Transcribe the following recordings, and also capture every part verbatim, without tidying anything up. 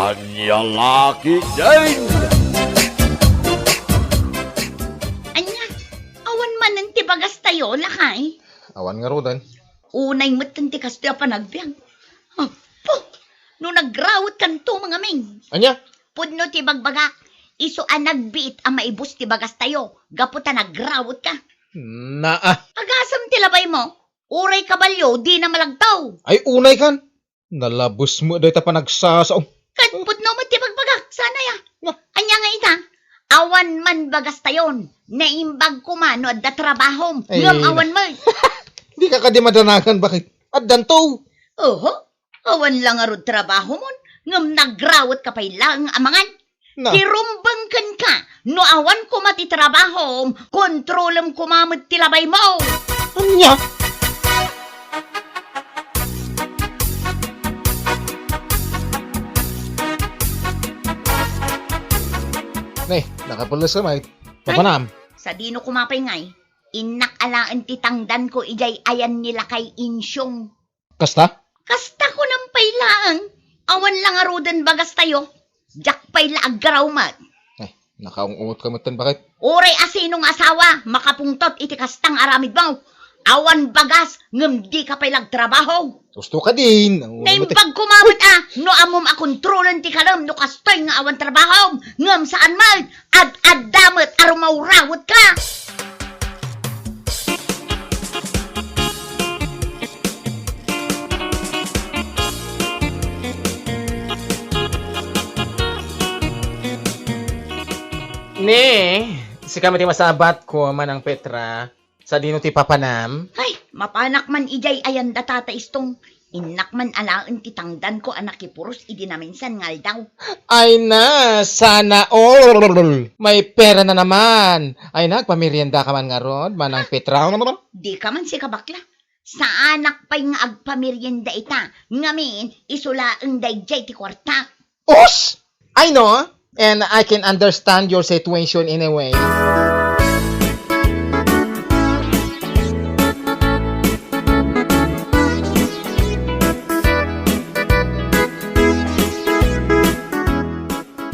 Ania la ketdin? Ania, awan manen ti bagastayo, lakay? Awan ngaruden. Unay metten ti kastoy a panagbiag. Apo, no nagrawetkanto, mangamin. Ania? Pudno ti bagbagak, isu a nagbiit a maibus ti bagastayo, gapu ta nagrawetka. Naa. Agasem ti labaymo, uray kabalio, dina malagtaw. Ay, unay kan. Nalabes met dayta panagsasaom. Ket pudno met ti bagbagak, sana ya. No. Ania nga ita? Awan man bagastayon. Naimbag koma no adda trabahom. Ay, ngem awan met. Dika kadi madanagan, baket? Addanto. Oho. Awan la ngarud trabahomon, ngem nagrawetka pay laeng a mangan. Na. Ti rumbeng kenka, no awan koma ti trabahom, kontrolem koma met ti labaymo. Ania? Ne, nakapulos ka, Mike. Ay, mapanam. Sadino koma pay ngay? Innak alaen ti tangdanko idiay ayan ni Lakay Insyong. Kasta? Kasta kunam pay laeng, awan la ngaruden bagastayo. Diak pay la aggaraw met. Eh, nakaung-ungot ka metten, baket? Uray a sino nga asawa, makapungtot iti kasta nga aramidmo. Awan bagas, ngem dika pay la agtrabaho. Gusto ka din. Ang Naimbag koma met a, no ammom a kontrolen ti kalem no kastoy nga awan trabahom, ngem saan met, ad-adda met a rumawrawetka. Ne, sika met ti masabatko, Manang Petra. Sadino ti papanam? Ay, mapanak man idiay ayan da Tata Istong. Innak man alaen ti tangdanko a nakipuros idi naminsan nga aldaw. Ay na, sana all! May pera na naman! Ay na, agpamerienda ka man ngarud, Manang Petra. Dika man sika bakla. Saanak pay nga agpamerienda ita, ngamin, isu laeng daydiay ti kuarta. Us! I know, and I can understand your situation in a way.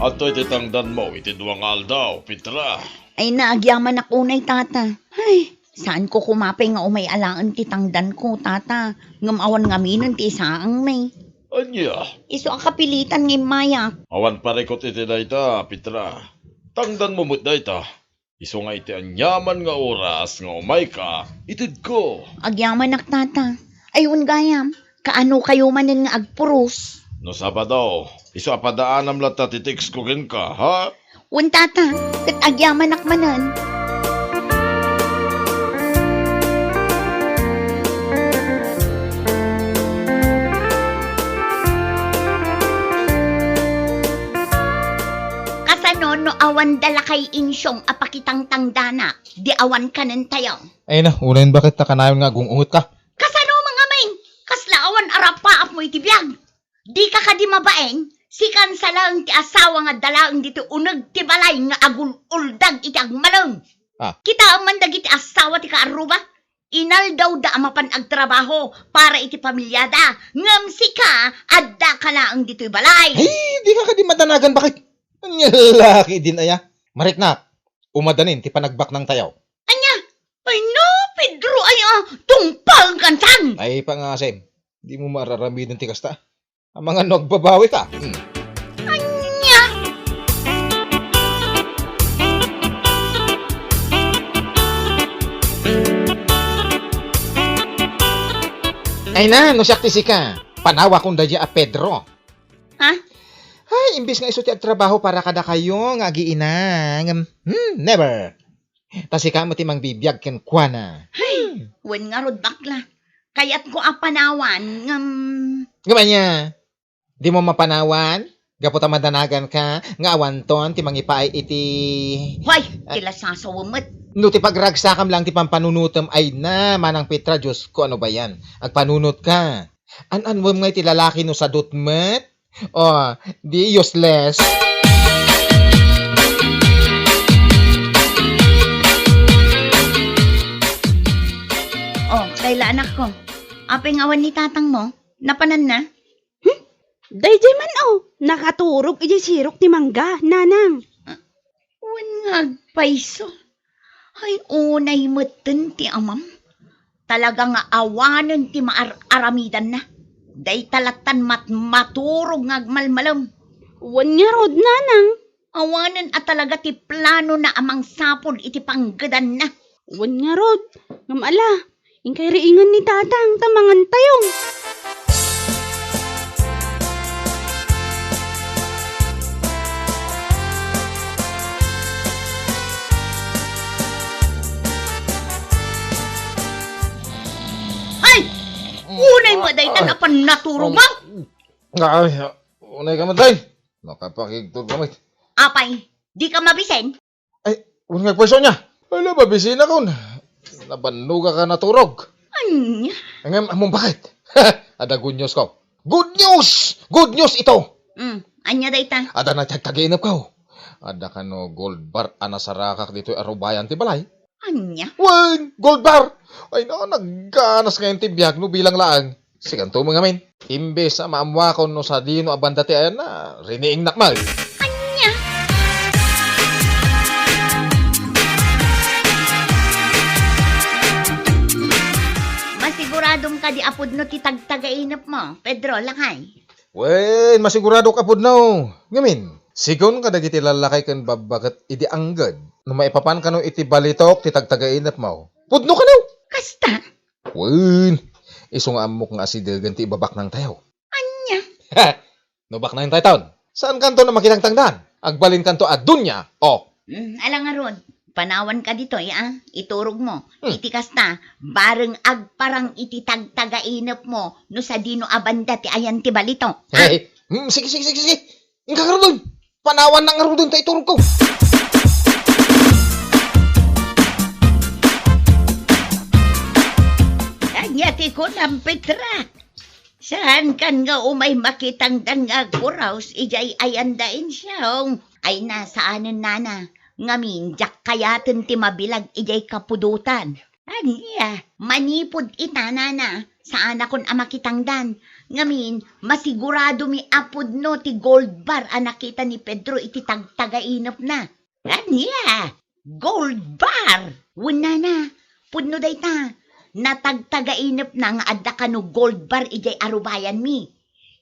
Adtoy ti tangdanmo iti dua nga aldaw, Petra. Ay, nagyamanak unay, Tata. Ay, saanko koma pay nga umay alaen ti tangdanko, Tata. Ngem awan ngaminen ti isaangmi. Ania? Isu a kapilitan nga immayak. Awan parikut iti dayta, Petra. Tangdanmo met dayta. Isu nga iti aniaman nga oras nga umayka, itedko. Agyamanak, Tata. Ay, wen gayam, kaano kayo manen nga agpuros? No Sabado, isu a padaanam latta ti text ko kenka, ha? Wen, Tata, ket agyamanak manen. Kasano no awan da lakay insyong a pakitangtangdanak, di awan kanentayo? Ay na, unayen baket ta kanayon nga agung-ungot ka. Kasano mangamin? Kasla awan arapaap mo iti biag? Dika kadi mabain, sikan sa laeng ti asawa nga adda laeng ditoy uneg ti balay nga agul-uldag iti agmalem. Ah. Kitaem man dagiti asawa ti kaarruba, inaldawda a mapan agtrabaho para iti pamiliada, ngem sika, addaka laeng ditoy balay. Ay, dika kadi madanagan, baket? Ania la ketdin aya? Mariknak, umadanin ti panagbaknangtayo. Ania? Ay no, Pedro, ay, ah, tungpal kantan! Ay, pangasem, dimo maararamiden ti kasta. Amangan no agbabawika. Hmm. Ania? Ay na, no siak ti sika, panawakon daydiay a Pedro. Ha? Ay, imbes nga isu ti agtrabaho para kadakayo nga agiina, ngem, hmm, never. Ta sika met ti mangbibiag kenkuana. Hay, wen ngarud, bakla. Kayatko a panawan, ngem. Ngem ania? Dimo mapanawan? Gapu ta madanagan ka nga awanton ti mangipaay iti. Hoy, ah, ti lasasawem met. No ti pagragsakam lang ti pampanunotem, ay na, Manang Petra, Diosko, ano ba yan? Agpanunot ka. An-anwem ngay ti lalaki no sadut met? Oh, di useless. Oh, Kayla, anakko. Apay nga awan ni tatangmo? Napananna? Hmm? Daydiay man, o, nakaturog idiay sirok ti mangga, nanang. Wen nga agpayso. Ay, unay metten ti amam. Talaga nga awanen ti maar-aramidanna. Dayta lattan mat-, maturog nga agmalmalem. Wen ngarud, nanang. Awanen a talaga ti planona a mangsapul iti panggedanna. Wen ngarud, ngem ala, inkay riingen ni tatang ta mangantayo. Ay! Unay mo dayta napan naturog mo? Ay, unay ka man, tay. Nakapakigtod ka, met. Apay, di ka mabisen? Ay, wen nga agpayso ania? Ala, mabisina kon. Nabannoga ka naturog. Ania? Ngem, ammom bakit? Adda good news ko. Good news! Good news ito! Mm, ania dayta? Adda natagtagainep ko. Adda kano gold bar a nasarakak ditoy arubayan ti balay. Ania? Wen, gold bar! Ay, na, nagganas ngayon ti biag no bilang laeng. Sikanto mo ngamin. Imbes a maammuakon no sadino a banda ti ayanna, riniingnak man. Ania? Masiguradom kadi a pudno ti tagtagainep mo, Pedro, lakay? Wen, masiguradok a pudno. Ngamin, sigun kadagiti lallakay ken babba ket idi angged, no maipapan kano iti balitok ti tagtagainep mo, pudno kano. Kasta? Wen, isu nga ammok nga asidegen ti ibabaknang tayo. Ania? No baknang tayo taon, saan kanto na makitangtangdan? Agbalin kanto a dunya, o. Mm, ala ngarud, panawan ka ditoy, a, iturog mo. Hmm. Iti kasta, bareng agparang iti tagtagainep mo, no sadino a banda ti ayan ti balito. Hey, hmm, sige, sige, sige, sige. Inka ngaruden. Panawan na ngaruden ta iturog ko. Ania ti kunam, Petra? Saan kan nga umay makitangdan nga agpuraos idiay ayanda insyong? Ay, na, saanen, nana. Ngamin, diak kayaten ti mabilag idiay kapudotan. Ania, manipud ita, nana, saanakon a makitangdan. Ngamin, masiguradomi a pudno ti gold bar a nakita ni Pedro iti tagtagainepna. Ania? Gold bar! Wen, nana, pudno dayta. Natagtagainepna nga adda kano gold bar idiay arubayanmi.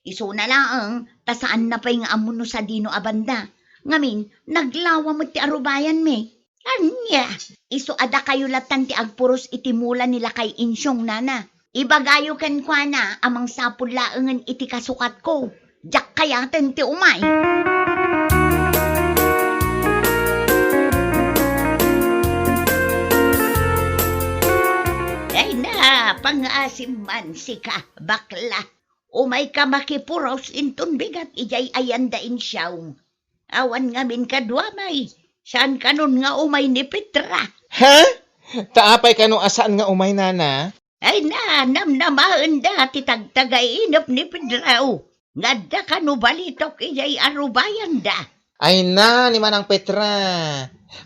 Isuna laeng, ta saanna pay nga ammo no sadino a banda. Ngamin, naglawa met ti arubayanmi. Ania? Isu a dakayo latan ti agpuros iti mula ni Lakay Insyong, nana. Ibagayo kenkuana a mangsapul laengen iti kasukatko. Diak kayaten ti umay. Ay na, pangaasim man sika, bakla. Umayka makipuros inton bigat idiay ayanda insyong. Awan ngamin kaduamay, saan kanon nga umay ni Petra. Ha? Ta apay kano a saan nga umay, nana? Ay na, namnamaenda ti tagtagainep ni Pedro nga adda kano balitok idiay arubayanda. Ay na, ni Manang Petra.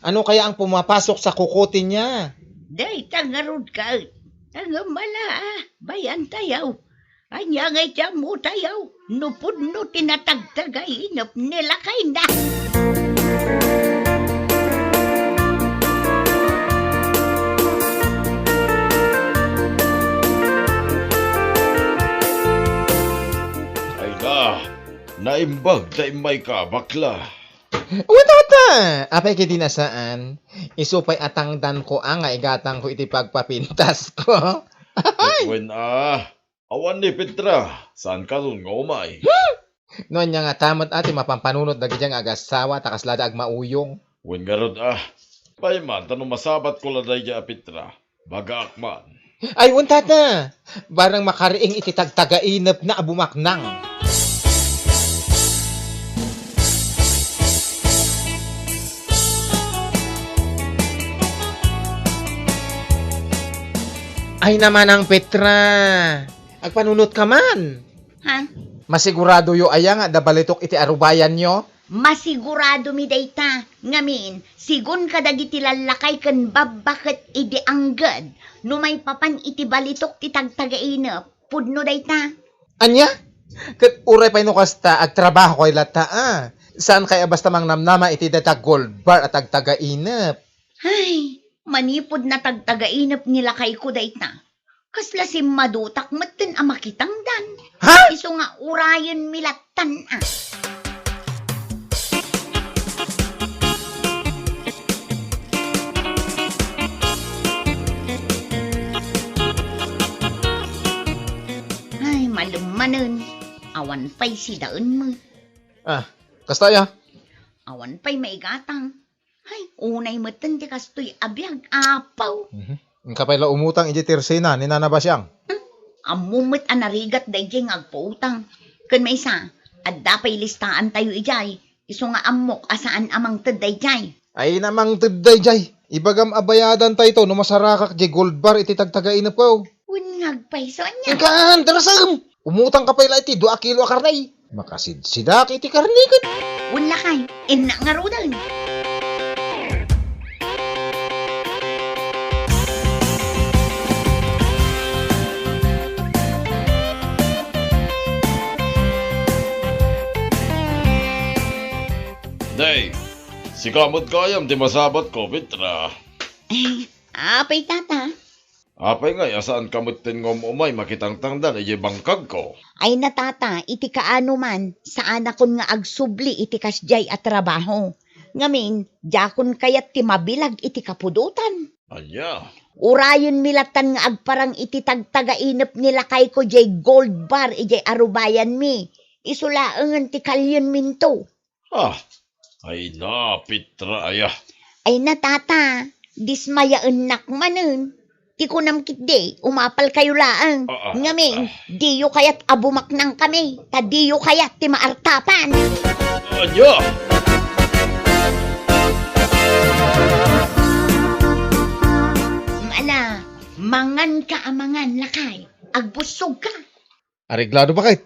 Ano kaya ang pumapasok sa kukote niya? Dayta ngarud ket, ngem ala, a, bayan tayo. Ania ngay ti ammo tayo, no pudno ti natagtagainep ni lakayna. Ay na, naimbag ta immayka, bakla. Wen, tata, apay ket di na saan? Isu pay a tangdanko a nga igatangko iti pagpapintasko. Wen a, awan ni Petra, saan kanon nga umay? Hmm? No ania ngata met a ti mapampanunot dagiti nga agassawa ta kaslada agmauyong? Wen ngarud a, pay man ta no masabatko la daydiay a Petra, bagaak man. Ay, wen, tata, barang makariing iti tagtagainepna a bumaknang. Ay na, Manang Petra, agpanunot ka man. Ha? Masiguradoyo aya nga adda balitok iti arubayanyo? Masiguradomi dayta. Ngamin, sigun kadagiti lallakay ken babba ket idi angged, no maipapan iti balitok ti tagtagainep, pudno dayta. Ania? Ket uray pay no kasta, agtrabahokayo latta, a. Saankay a basta mangnamnama iti dayta gold bar a tagtagainep. Ay, manipud natagtagainep ni lakayko dayta, kasla simmadutak metten a makitangdan. Ha? Isu nga urayenmi lattan, a. Ay, malem manen. Awan pay sidaen met. A, kasta aya? Awan pay maigatang. Ay, unay metten ti kastoy a biag, apo. Mhm. Inka pay la umutang idiay tirsina ni Nana Basiang. Hmm? Ammom met a narigat daydiay nga agpautang. Ken maysa, adda pay listaantayo idiay. Isu nga ammok a saan a mangted daydiay. Ay, namangted daydiay. Ibagam a bayadantayto no masarakak diay gold bar iti tagtagainepko. Wen nga agpayso ania? Inkan, darasem! Umutangka pay la iti dua a kilo a karne. Makasidsidak iti karne ket. Wen lakay, innak ngaruden. Day, sika met gayam ti masabatko, Petra. Ay, apay, tata? Apay ngay a saanka metten nga um-umay makitangtangdan idiay bangkagko? Ay na, tata, iti kaano man, saanakon nga agsubli iti kasdiay a trabaho. Ngamin, diakon kayat ti mabilag iti kapudotan. Ania? Urayenmi lattan nga agparang iti tagtagainep ni lakayko diay gold bar idiay arubayanmi. Isu laengen ti kalienminto. Ah, ay na, Petra aya. Ay na, tata, dismayaennak manen. Ti kunam ketdi, umapalkayo laeng. Ah, ah, ngamin, ah, diyo kayat a bumaknangkami, ta diyo kayat ti maartapan. Ania? Ala, manganka a mangan, lakay. Agbussogka. Areglado ba ket?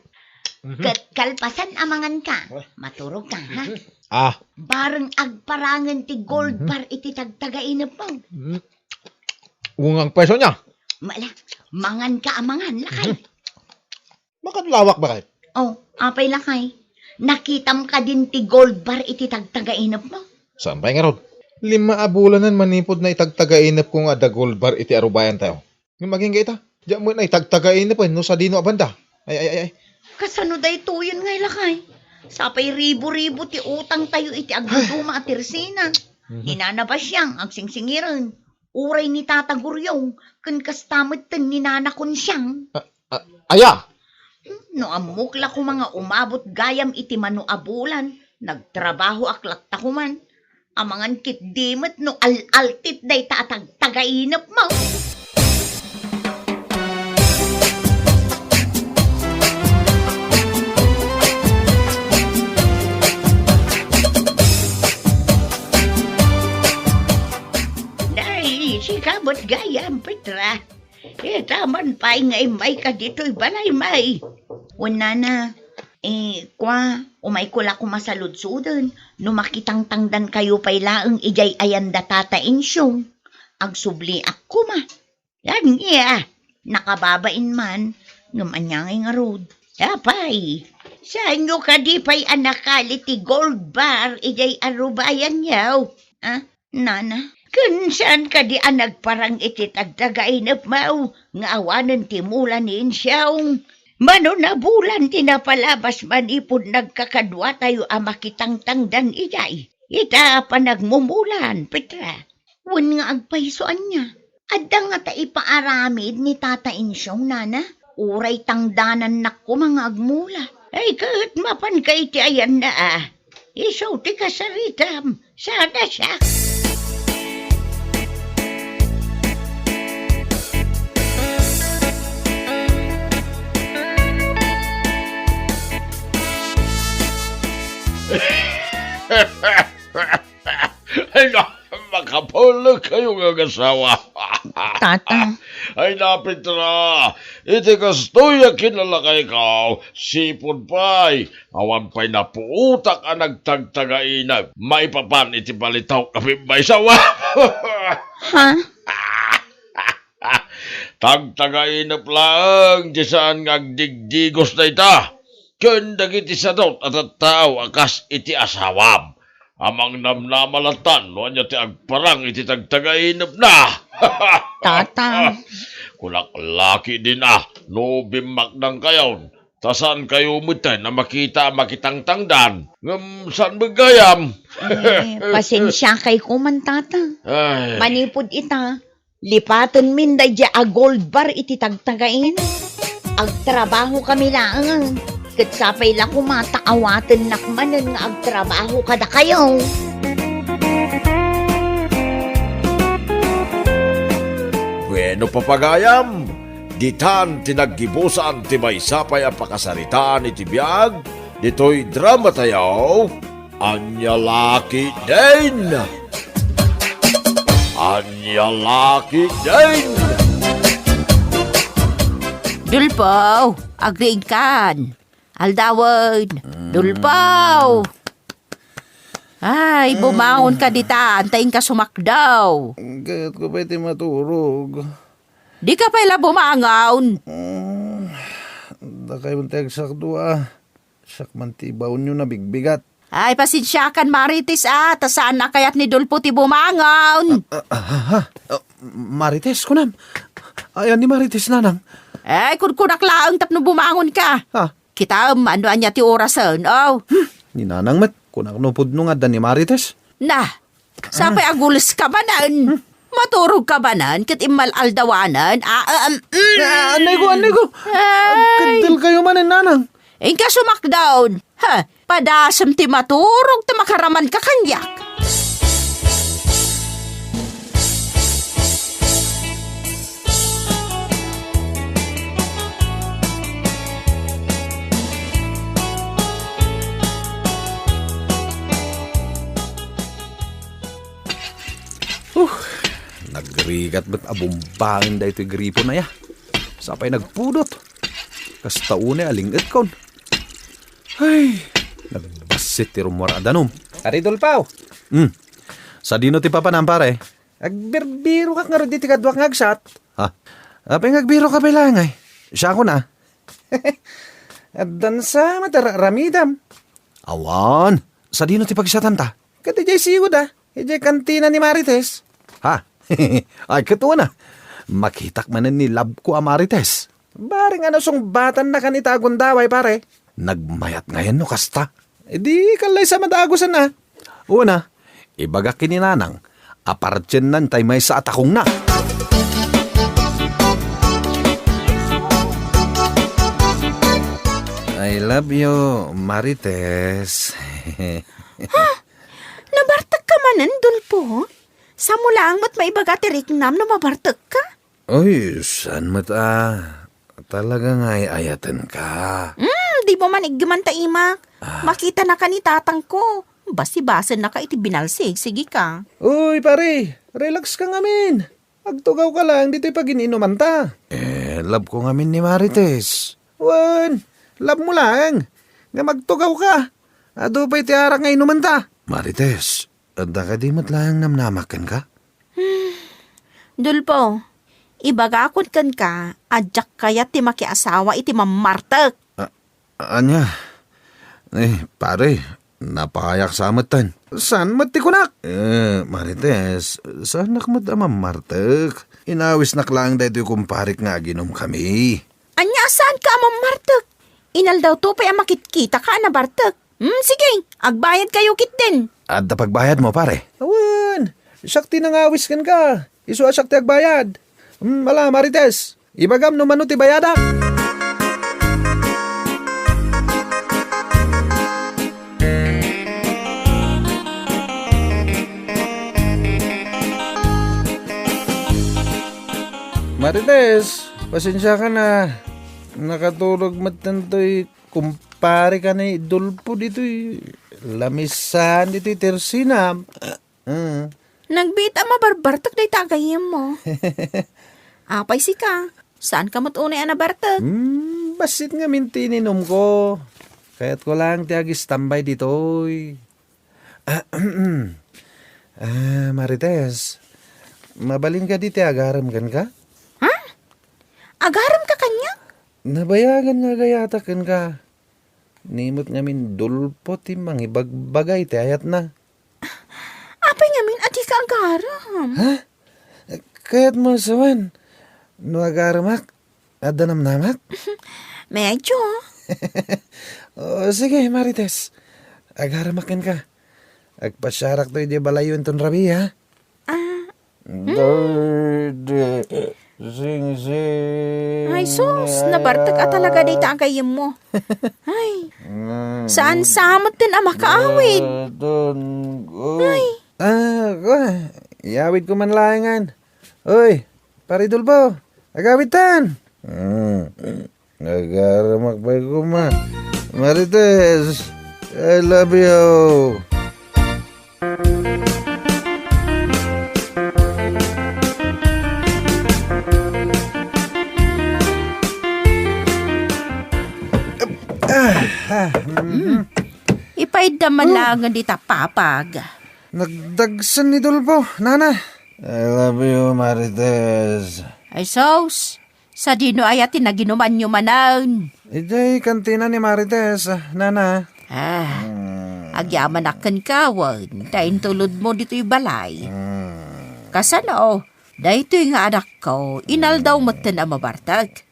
Mhm. Ket kalpasan a manganka, maturogka, ha? Mhm. Ah. Bareng agparangen ti gold bar iti tagtagainepmo. Mhm. Ungang peso niya. Mala, manganka a mangan, lakay. Mhm. Makadlawak ba ket? Oh, apay lakay? Nakitam kadin ti gold bar iti tagtagainepmo? Saan pay ngarud? Lima a bulanen manipud naitagtagainepko nga adda gold bar iti arubayantayo. Ngem agingga ita, diak met naitagtagainep no sadino a banda. Ay, ay, ay, ay. Kasano daytoyen ngay lakay? Sapay ribo-ribo ti utangtayo iti agduduma a tirsina. Mhm. Ni Nana Basiang, agsingsingiren. Uray ni Tata Guriong, ken kasta metten ni Nana Konsiang. A-, a-, aya? Hmm, no ammok la koma nga umabot gayam iti mano a bulan, nagtrabahoak latta koman. Amangan ketdi met no al-altit dayta a tagtagainepmo. Nay, sika met gayam, Petra. Ita man pay nga immayka ditoy balay, may. Wen, nana, eh, kua, umayko la koma saludsoden no makitangtangdankayo pay laeng idiay ayan da Tata Insyong. Agsubliak koma. Ania, nakababain man, ngem ania ngay ngarud? Apay, saanyo kadi pay a nakali ti gold bar idiay arubayanyo? Ah, Nana, ken saan kadi a nagparang iti tagtagainepmo nga awanen ti mula ni Insyong? Mano a bulan ti napalabas manipud nagkakaduatayo a makitangtangdan idiay ita a panagmumulan, Petra? Wen nga agpayso ania? Adda ngata ipaaramid ni Tata Insyong, nana? Uray tangdanannak koma nga agmula. Ay, ket mapanka iti ayanna, a. Isu ti kasaritam. Sana siak. Ay, na, makapulog kayo nga asawa. Tata. Ay, na, Petra, iti kastoy a kinalakayko, sipud pay, awan pay napuotak a nagtagtagainep. Maipapan iti balitok a pimmaysa. Ha? Tagtagainep laeng ti saan nga agdigdigos dayta. ken dagiti sadut a tattao a kas iti asawam. A mangnamnama latta no ania ti agparang iti tagtagainepna. Tata. Kunak la ketdin a, no bimmaknangkayon, ta saankayo metten a makita a makitangtangdan. Ngem saan met gayam? Eh, pasensiakay koma, Tata. Ay. Manipud ita, lipatenmin daydiay a gold bar iti tagtagainep. Agtrabahokami laeng, ket sapay la koma ta awatennak manen nga agtrabaho kadakayo. Bueno, papagayam, ditan ti naggibusan ti maysa pay a pakasaritaan iti biag ditoy dramatayo. Ania la ketdin? Ania la ketdin? Dulpo, agriingkan. Aldawen. Mm. Dulpo. Ay, bumangon ka ditan, ta inka sumakdaw. Kayatko pay ti maturog. Dika pay la bumangon. Mm, dakay man ti agsakdo, a. Siak man ti ibaonyo nabigbigat. Ay, pasensiakan, Marites, a, ta saan a kayat ni Dulpo ti bumangon. Ah, ah, ah, ah. Ah, Marites, kunam. Ayan ni Marites, nanang. Ay, kunkunak laeng tapno bumangon ka. Ah. Kitaem, ano ania ti orasen, oh. Hmm, ni nanang met, kunak no pudno nga adda ni Marites. Na, sapay agules ka manen. Hmm. Maturog ka manen, ket immal-aldawanen. Ah, ah, um, mm. Ah, anay ko, anay ko. Ay. Agkeddel kayo manen, nanang. Inka sumakdaw. Ha, padasem ti maturog ta makaraman ka kaniak. Uh, nagrigat met a bumbangen daytoy gripo na ya. Sapay nagpudot. Kasta unay a ling-etkon. Ay, nagbassit ti rummuar a danum. Pare Dulpo. Hmm. Sadino ti papanam, pare? Agbirbirokak ngarud iti kaduak nga agsat. Ha? Apay nga agbirok ka pay laeng ay? Siakon a. Addan sa met a ra-, ramidam. Awan. Sadino ti pagsatanta? Ket idiay sigud a. Idiay kantina ni Marites. Ha? Ay, ket una. Makitak manen ni labko a Marites. Bareng a nasungbatannakan ita a gundaway, pare. Nagmayat ngayen no kasta. Idi, kallaysa madagusan a. Una, ibagak ken ni nanang a partiennan tay maysa a takongna. I love you, Marites. Ha? Nabartek ka manen, Dulpo? Samo laeng met maibaga ti riknam no mabartek ka? Ay, saan met a. Talaga nga ay-ayaten ka. Hmm, dimo man iggeman ta imak. Ah. Makitana ka ni tatangko. Basibasennaka iti binalsig, sige ka. Uy, pare, relax ka ngamin. Agtugaw ka lang ditoy pagin-inumanta. Eh, love ko ngamin ni Marites. Wen, love mo lang. Nga magtugaw ka. Adu pay ti arak nga inumanta. Marites, adda kadi met laeng namnamak kenka? Hmm. Dulpo, ibagakon kenka a diak kayat ti makiasawa iti mammartek. A-, ania? Eh, pare, napayak sa metten. Saan met ti kunak? Eh, Marites, saanak met a mammartek. Inawisnak laeng daytoy kumparek nga aginom kami. Ania a saanka a mammartek? Inaldaw to pay a makitkitaka a nabartek. Hmm, sige, agbayad kayo ketdin. Adda pagbayad mo, pare? Awan, siak ti nangawis kenka. Isu a siak ti agbayad. Hmm, ala, Marites, ibagam no mano ti bayadak. Marites, pasensiakan a. Nakaturog metten toy kumpare ken ni Dulpo ditoy. Lamisan ditoy tersinam. Ah. Nagbiit a mabarbartek dayta a gayyemmo. Apay sika? Saanka met unay a nabartek? Hmm, bassit ngamin ti ininumko. Kayatko lang ti agistambay ditoy. Ah, Marites, mabalin kadi ti agarem kenka? Ha? Agarem ka kaniak? Nabayagan nga agayatak kenka. Ni met ngamin Dolpo ti mangibagbagay ti ayatna. Apay ngamin a dika agaram? Ha? Kayatmo a sawen no agaramak? Adda namnamak? Medyo. O, sige, Marites. Agaramak kenka. Agpasiarakto idiay balayyo inton rabii, ha? Ah. Daydi, singsing. Ay, sus, nabartek a talaga dayta a gayyemmo. Ay, mm, saan sa met ten a makaawid? Ay. Ah, kua, iyawidko man laengen. Oy, Pare Dolpo, agawidtan. Mm. Agaramak pay koma. Marites, I love you. Ah, ah, mm. Ipaydda man laengen dita papag. Nagdagsen ni Dolpo, nana. I love you, Marites. Ay, sus. Sadino aya ti naginumanyo manen? Idiay kantina ni Marites, nana. Ah, agyamanak kenka wen ta intulodmo ditoy balay. Kasano, daytoy nga anakko, inaldaw metten a mabartek.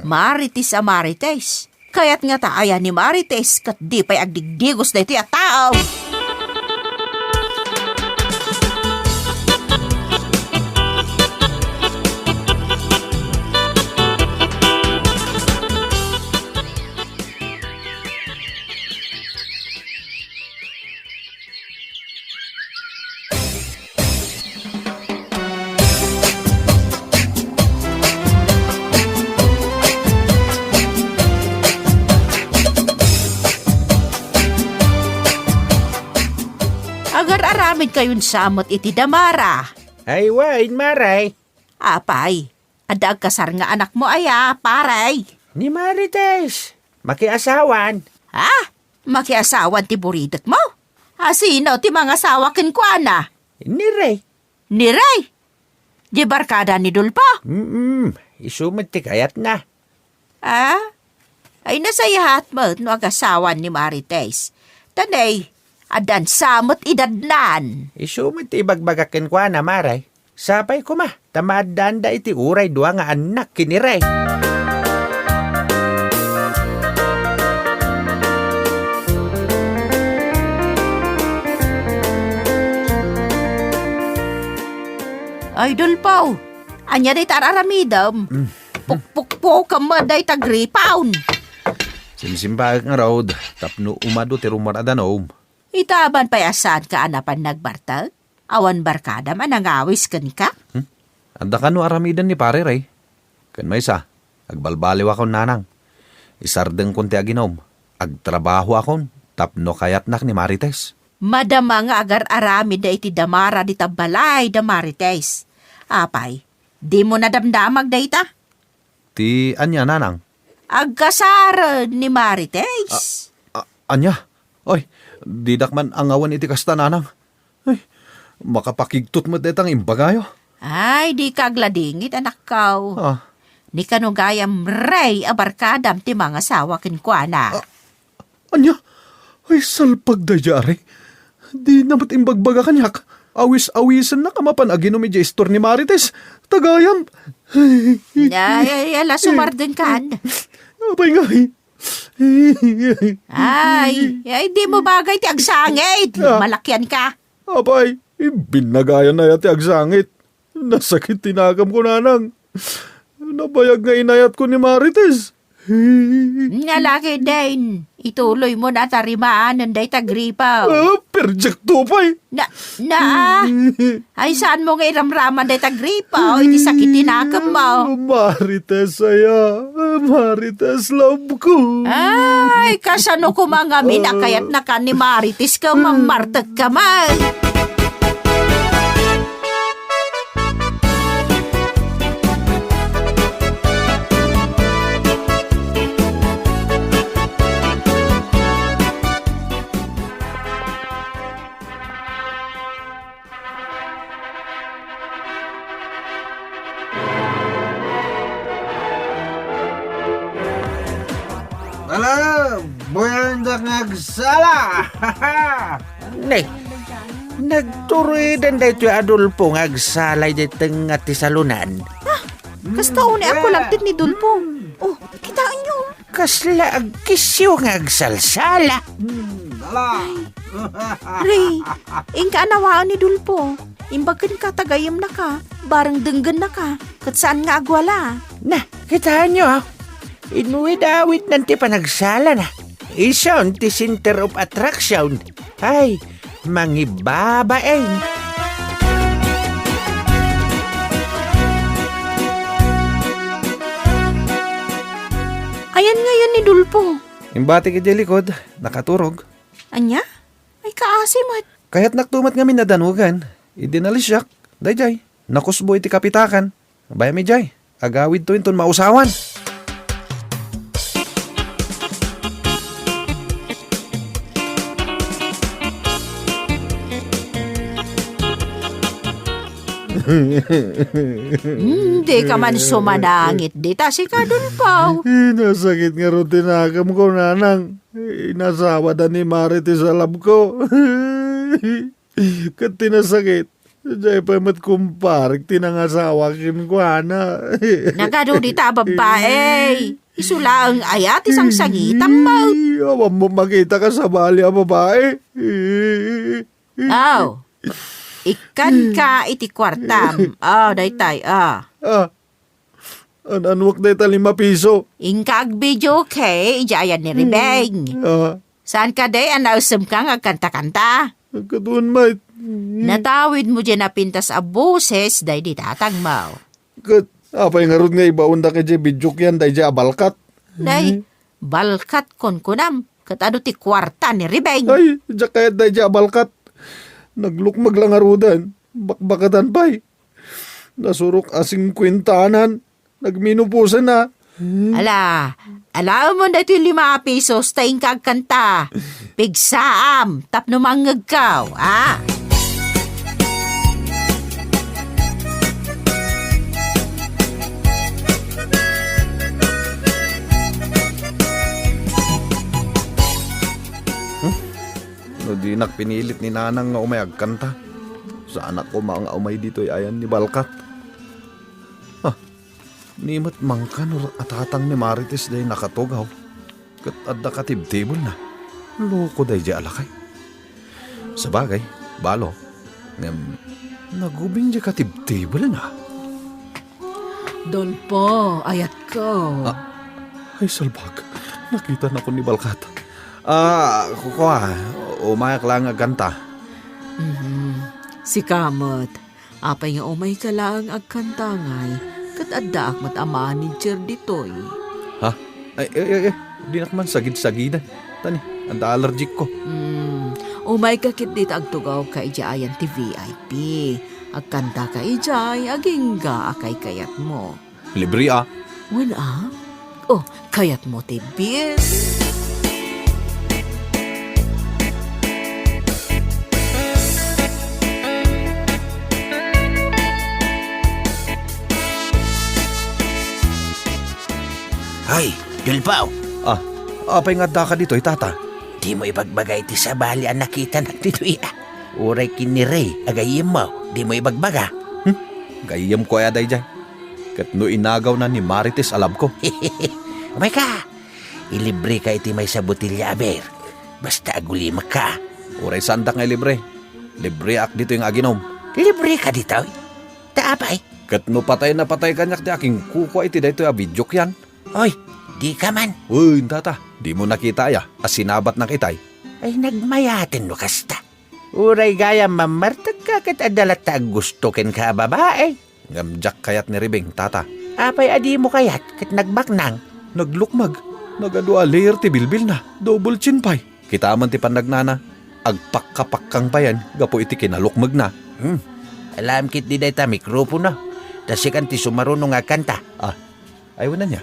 Marites a Marites. Kayat ngata aya ni Marites ket di pay agdigdigos daytoy a tao? Agar-aramidkayon sa met iti damara. Ay, wen, Mare. Apay, adda agkasar nga anakmo aya, pare? Ni Marites. Makiasawan. Ha? Makiasawan ti buridekmo? A, sino ti mangasawa kenkuana? Ni Rey. Ni Rey? Di barkada ni Dolpo? Mm, isu met ti kayatna. Ah? Ay, nasayaat met no agasawan ni Marites. Ta ne, addan sa met idadnan. Isu met ti ibagbagak kenkuana, Mare. Sapay koma, ta maaddaanda iti uray dua nga annak ken ni Rey. Ay, Dolpo, ania dayta ar-aramidem? Mm. Pukpukpukam met dayta gripaw. Simsimbaek ngarud, tapno umadu ti rummuar a danum. Ita man pay a saanka a napan nagbartek? Awan barkadam a nangawis kenka? Hmm? Adda kano aramiden ni Pare Rey? Ken maysa, agbalbaliwakon, nanang. Isardengkon ti aginum. Agtrabahoakon tapno kayatnak ni Marites. Madama nga agar-aramidda iti damara dita balay da Marites. Apay, dimo nadamdamag dayta? Ti ania, nanang? Agkasaren ni Marites. A-, a-, ania? Oy, didak man angawen iti kasta, nanang. Ay, makapakigtot met dayta nga imbagayo. Ay, dika agladingit, anakko. Ah. Ni kano gayam Rey a barkadam ti mangasawa kenkuana. Ah, ania? Ay, salpag daydiay, Rey. Dina met imbagbaga kaniak. Awis-awisennak a mapan aginum idiay istor ni Marites. Ta gayam. Ay, ay, ala, sumardengkan. Apay ngay? Ay, ay, dimo bagay ti agsangit. Ah. Malakianka. Apay, binnagayan aya ti agsangit. Nasakit ti nakemko, nanang. Nabayag nga inayatko ni Marites. Nga laki den, ituloymo na ta rimaanen dayta gripaw. Ah, perjekto pay. Na, na, ay, saanmo nga iramraman dayta gripaw iti sakit ti nakemmo? Marites aya, Marites love ko. Ay, kasano koma ngamin a kayatnaka ni Marites ket mammartekka met? Ala, buyan Ala! Ne, nagturuden daytoy Adolfo nga agsala idiay tengnga ti salonan. Ah, kasta unay a kulagtit ni Dolfo. Oh, kitaenyo. Kasla agkisiw nga agsalsala. Hmm, ala. Ray, inka a nawaen ni Dolfo. Imbag kenka ta gayyemnaka, bareng denggennaka, ket saan nga agwala. Na, kitaenyo, ah. Inwit-awitnan ti panagsalana. Isun ti center of attraction. Ay, mangibabain. Ayan ngayon ni Dolfo. Imbati idiay likod, nakaturog. Ania? Ay, kaasi met. Kayatnak to met ngamin a danugan. Idi nalisiak, daydiay, nakusbo iti kapitakan. Bayam idiay, agawidto inton mausawan. Hmm, dika man sumanangit dita, sika, Dolfo. Nasakit ngarud ti nakemko, nanang. Inasawa da ni Marites a love ko. Ket ti nasakit, diay pay met kumparek ti nangasawa kenkuana. Nagadu dita a babbai. Isu laeng aya ti sangsangitam met. Awan mo makita ka sabali a babai. Aw, ikkanka iti kuartam. Aw, daytay, ah. Ah, an-anuak dayta lima piso? Inka agbidio, okay, idiay ayan ni Ribeng. Ah. Saan kadi a naesemka nga agkanta-kanta? Agkadun met. Natawid mo diay napintas a boses daydi tatangmo. Ket apay ngarud nga ibaondak idiay bidiok yan daydiay a balkat? Day, balkat kunkunam, ket adu ti kuarta ni Ribeng. Ay, diak kayat daydiay a balkat. Naglukmeg la ngaruden, bakbakatan pay. Nasurok a singkuentanan. Nagminoposen a. Ala, alaemon daytoy lima a pisos ta inka agkanta. Pigsaam tapno mangngegko, a? Hmm? No dinak pinilit ni Nanang nga umay agkanta, saanak koma nga umay ditoy ayan ni Balkat. Ah, ni met mangkan a tatang ni Marites diay nakatugaw, ket adda katibtibelna. Loko daydiay a lakay. Sabagay, balo, ngem nagubing diay katibtibelna. Dolfo, ayatko. Ah, ay, salbag. Nakitanakon ni Balkat. Ah, kua, umayak laeng agkanta. Mhm. Sika met, apay nga umayka laeng agkanta ngay, ket addaak met a manager ditoy. Ha? Ay, ay, ay, ay, dinak man sagid-sagiden. Tani, adda allergic ko. Hmm, umayka ketdi ta agtugawka idiay ayan ti V I P. Agkantaka idiay agingga a kaykayatmo. Libre a. Wen a? Oh, kayatmo ti bill? Ay, Dolfo! Ah, apay nga addaka ditoy, tata? Dimo ibagbaga iti sabali a nakitanak ditoy, a? Uray ken ni Ray a gayyemmo, dimo ibagbaga? Hmm? Gayyemko aya daydiay? Ket no inagawna ni Marites a love ko? Umayka! Ilibreka iti maysa a botelia a beer. Basta agulimekka. Uray saandak nga ilibre. Libreak ditoy nga aginom. Libreka ditoy? Ta apay? Ket no patay na patay kaniak ti akingkukua iti daytoy a bidiok yan. Oy, dika man. Uy, tata, dimo nakita aya a sinabatnak itay? Ay, nagmayaten no kasta. Uray gayam mammartekka ket adda latta a gusto kenka a babai. Ngem diak kayat ni Ribing, tata. Apay a dimo kayat ket nagbaknang? Naglukmeg. Nagadu a layer ti bilbilna. Double chin pay. Kita man ti pannagnana. Agpakkapakkang payen gapu iti kinalukmegna. Hmm. Alaem ketdi dayta mikropono. Ta sikan ti sumaruno nga agkanta. Ah, ay, wen ania?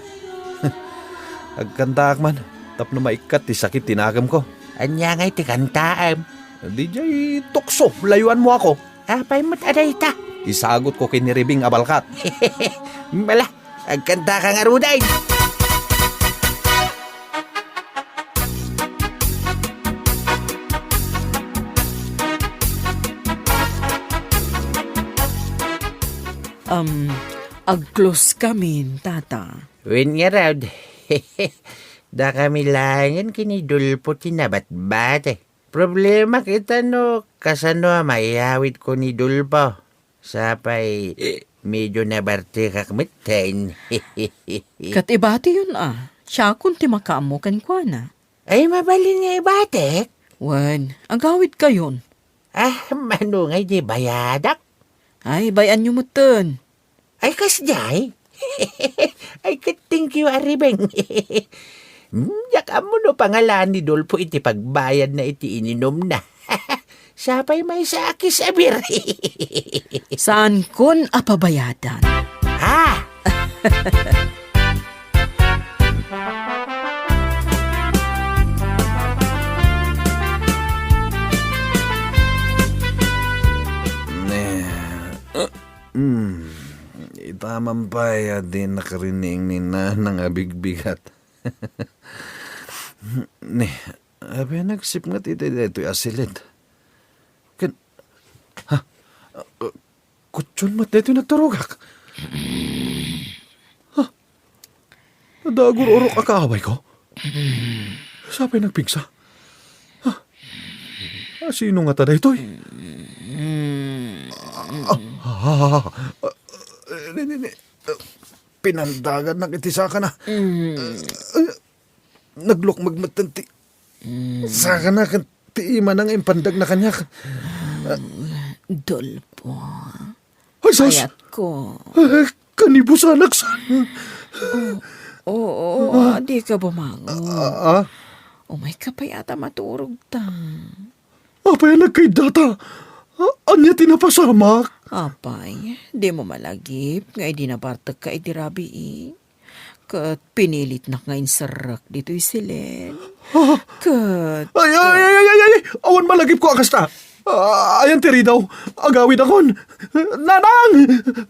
Agkantaak man tapno maikkat ti sakit ti nakemko. Ania ngay ti kantaem? Didiay tukso, layuanmo ako. Apay met a dayta? Isagutko ken ni Ribing a balkat. Bala, agkantaka ngaruden. Um, agclose kamin, Tata. Wen ngarud, dakami laengen ken ni Dolfo ti nabatbati. Problema kita no kasano a mayawidko ni Dolfo. Sapay, medio nabartekak metten. Ket ibatiyon a, siakon ti makaammo kenkuana. Ay, mabalin nga ibatek? Wen, agawidkayon. Ah, mano ngay di bayadak? Ay, bay-anyo metten. Ay, kasdiay? Ay, ket thank you, Aribeng. Hmm, diak ammo no pangalaan ni Dolfo iti pagbayadna iti ininumna. Sapay maysa a kisabir. Saankon a pabayadan. Ha? Ne, Hmm, ita man pay a di nakarining ni Nanang a bigbigat. Ni, apay nagsipnget iti daytoy a silid? Ken, ha? Kutson met daytoy nagturogak. Ha? Adda agur-urok a kaawayko? Sapay nagpigsa? Ah, ah, sino ngata daytoy? Ah, ah, ah, ah, ah, ni, ni, ni, ah, pinandagannak iti sakana. Ah, naglukmeg metten ti sakana ken ti imana nga impandagna kaniak. Dolfo. Ay, sus! Ayatko. Eh, kanibusanak sa. Oo, oo, ah, dika bumangon. Ah, ah. Umayka pay ata maturogta. Apay a nagkaiddata? Ah, ania ti napasamak? Apay, dimo malagip nga idi nabartekka idi rabii. Ket pinilitnak nga inserrek ditoy silid. Ah. Ket Ay, ay, ay, ay, ay, ay! Awan malagipko a kasta! Ah, ayan ti ridaw. Agawidakon. Nanang!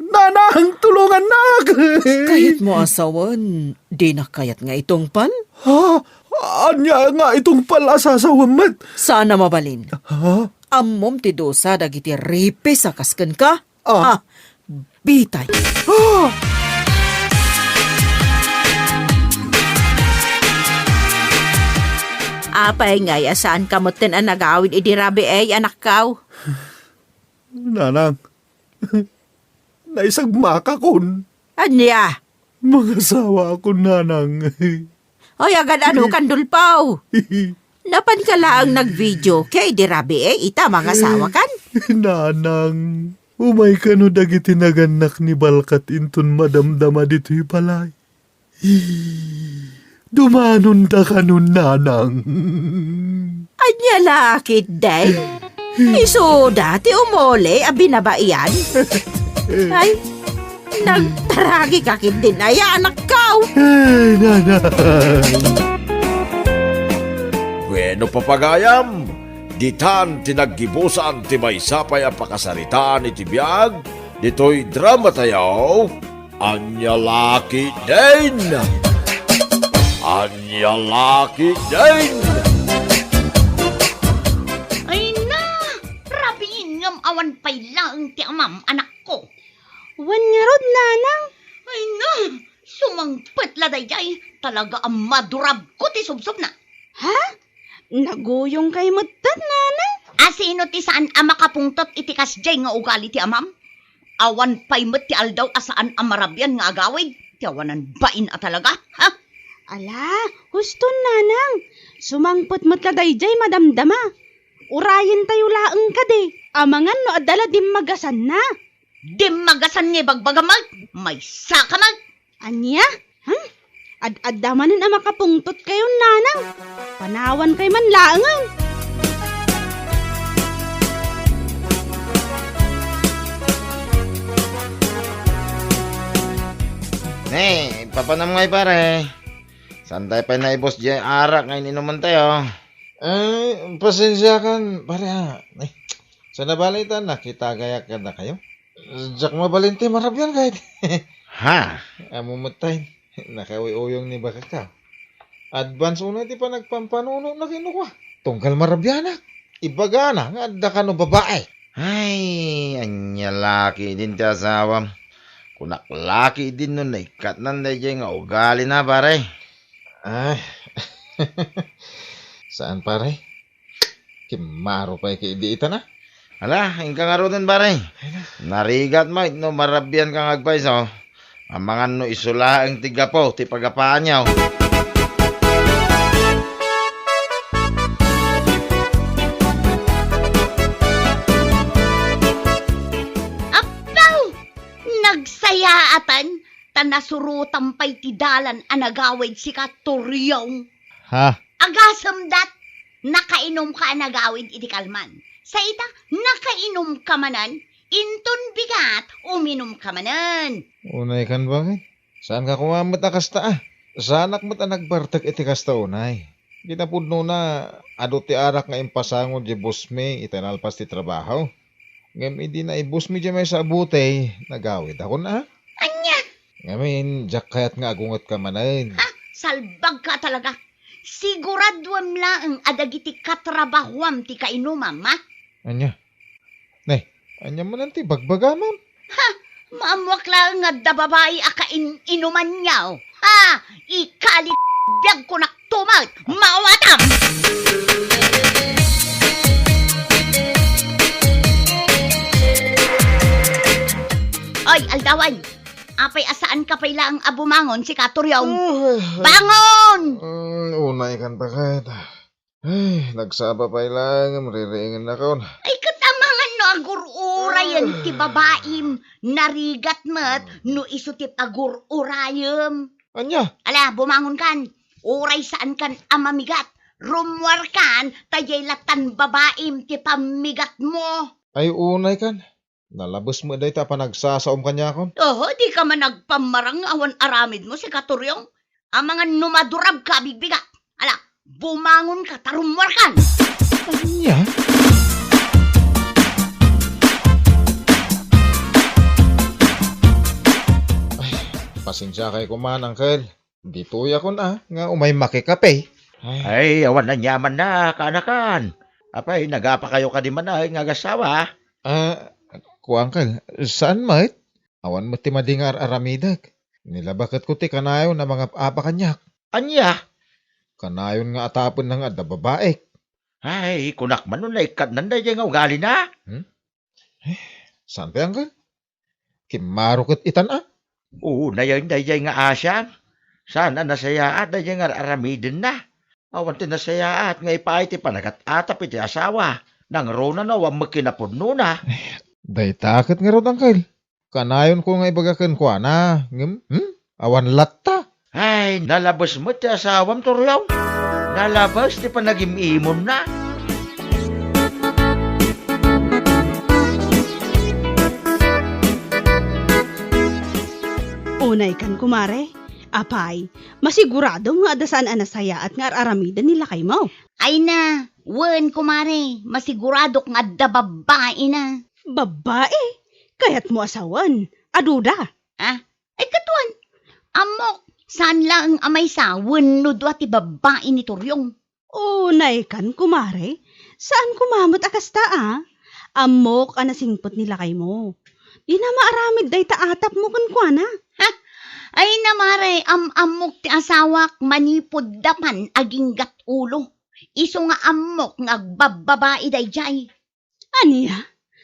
Nanang, tulongannak! Kayatmo a sawen, dinak kayat nga itungpal? Ha? Ania nga itungpal a sasawem met? Saan a mabalin. Ha? Ammom ti dusa dagiti ripis a kas kenka? Ah. Ah, bitay. Ah! Apay ngay a saanka metten a nagawid idi rabii, anakko? Nanang, naisagmakakon. Ania? Mangasawaakon, Nanang. Oy, agad-ano kan, Dolfo? Napanka laeng nagvideo ket idi rabii, eh, ita mangasawakan? Nanang, umay kano dagiti nagannak ni Balkat inton madamdama ditoy balay. Dumanonda kano, Nanang. Ania la ketdin? Isuda ti umuli a binabaian? Ay, nagtaragika ketdin aya, anakko? Ay, Nanang. Bueno, papagayam, ditan ti naggibusan ti maysa pay a pakasaritaan iti biag ditoy dramatayo. Ania la ketdin? Ania la ketdin? Ay na! Rabiin ngem awan pay laeng ti amam, anakko. Wen ngarud, Nanang. Ay na! Sumangpet la daydiay. Talaga a madurabko ti subsobna. Ha? Naguyongkay metten, Nanang? A sino ti saan a makapungtot iti kasdiay nga ugali ti amam? Awan pay met ti aldaw a saan a marabian nga agawid ti awanan bain a talaga, ha? Ala, huston, Nanang. Sumangpet met la daydiay madamdama. Urayentayo laeng kadi, amangan no adda la dimmagasanna. Dimmagasan nga ibagbagam met, maysaka met. Ania? Hmm? Ad-adda manen a makapungtotkayon, Nanang. Panawankay man laengen. Ne, papanam ngay, pare. Saantay pay naibus diay arak nga in-inumentayo. Ay, pasensiakan, pare, ah. Ay, sana bale ita, nakitagayak kadakayo? Diak mabalin ti marabian, kayat. Ha? Ammom met tay, nakauyuyong ni bakakko. Advance unay ti panagpampanunotna kenkuana. Tunggal marabianak. Ibagana nga adda kano babai. Ay, ania la ketdin ti asawam. Kunak la ketdin no naikkatnan daydiay nga ugalina, pare. Ay. Saan, pare? Kimmaro pay ketdi itan a. Ala, inka ngaruden, pare. Ay na. Narigat met no marabianka nga agpayso. Amangan no isu laeng ti gapu ti pagapaanyo. Appaw! Nagsayaatan, ta nasurotam pay ti dalan a nagawid sika, Toriong. Ha? Agasem dat, nakainumka a nagawid iti kalman. Sa ita, nakainumka manen, inton bigat, uminumka manen. Unaykan, baket? Saanka koma met a kasta a. Saanak met a nagbartek iti kasta unay. Kinapudnona, adu ti arak nga impasango diay boss mi iti nalpas ti trabaho. Ngem idi naibus mi diay maysa a butey, nagawidakon a. Ania? Ngamin, diak kayat nga agungetka manen. Ha? Salbagka talaga. Siguraduem laeng a dagiti katrabahoam ti kainumam, ha? Ania? Ne, ania manen ti bagbagamon? Ha? Maammoak laeng nga adda babai a kain-inumanyo. Ha? Ikali biagko nak tumat. Maawatam! Oy, aldawan! Apay a saanka pay laeng a bumangon, sika, Toriong? Ay, bangon! Mm, unaykan, baket. Ay, nagsaba pay laeng, maririingennakon. Ay, ket amangan no agur-urayen ti babaim, narigat met no isu ti pagur-urayem. Ania? Ala, bumangonkan. Uray saankan a mamigat. Rummuarkan, ta diay lattan babaim ti pammigatmo. Ay, unaykan. Nalabes met dayta a panagsasaom kaniakon. Oho, dika man agpammarang nga awan aramidmo, sika, Toriong. Amangan no madurabka a bigbigak. Ala, bumangonka ta rummuarkan. Ania? Ay, pasensiakay koma, Uncle. Ditoyakon a, nga umay makikape. Ay. Ay, awan aniamanna, kaanakan. Apay, nagapakayo kadi man a nga agasawa? Ah, kuanka, saan met? Awan met ti madi nga ar-aramidek. Nilabaketko ti kanayon a mangap-apa kaniak. Ania? Kanayon nga atapenna nga adda babaik. Ay, kunak man no naikkatnan daydiay nga ugalina. Hmm? Eh, saan pay, Uncle? Kimmaro ket itan a. Unayen daydiay nga asian. Saan a nasayaat daydiay nga ar-aramidenna. Awan ti nasayaat nga ipaay ti panagat-atap iti asawa. Nangruna no awan met kinapudnona. Eh, dayta ket ngarud, Uncle. Kanayonko nga ibaga kenkuana, ngem, hmm? Awan latta. Ay, nalabes met ti asawam, Toriong. Nalabes ti panagim-imonna. Unaykan, kumare. Apay, masiguradom nga adda saan a nasayaat nga ar-aramiden ni lakaymo? Ay na, wen, kumare, masiguradok nga adda babbaina. Babbai? Kayatmo a sawen? Aduda? Ah, ay, katuan. Ammok, saan laeng a maysa wenno dua ti babbai ni Toriong. Unaykan, kumare. Saan koma met a kasta, a? Ammok a nasingpet ni lakaymo. Dina maaramid dayta atapmo kenkuana. Ha? Ay, na, mare, am-ammok ti asawak manipud dapan aginggat ulo. Isu nga ammok nga agbabbabai daydiay. Ania?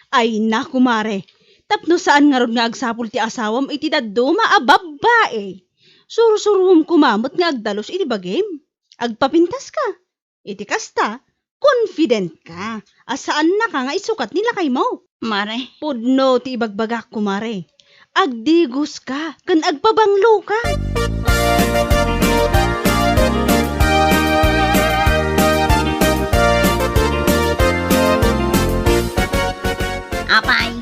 Ay na, kumare, tapno saan ngarud nga agsapul ti asawam iti dadduma a babbai. Sursuruem koma met nga agdalus iti bagim. Agpapintaska. Iti kasta, confident ka a saannaka nga isukat ni lakaymo. Mare. Pudno ti ibagbagak, kumare. Agdigoska ken agpabangloka. Apay,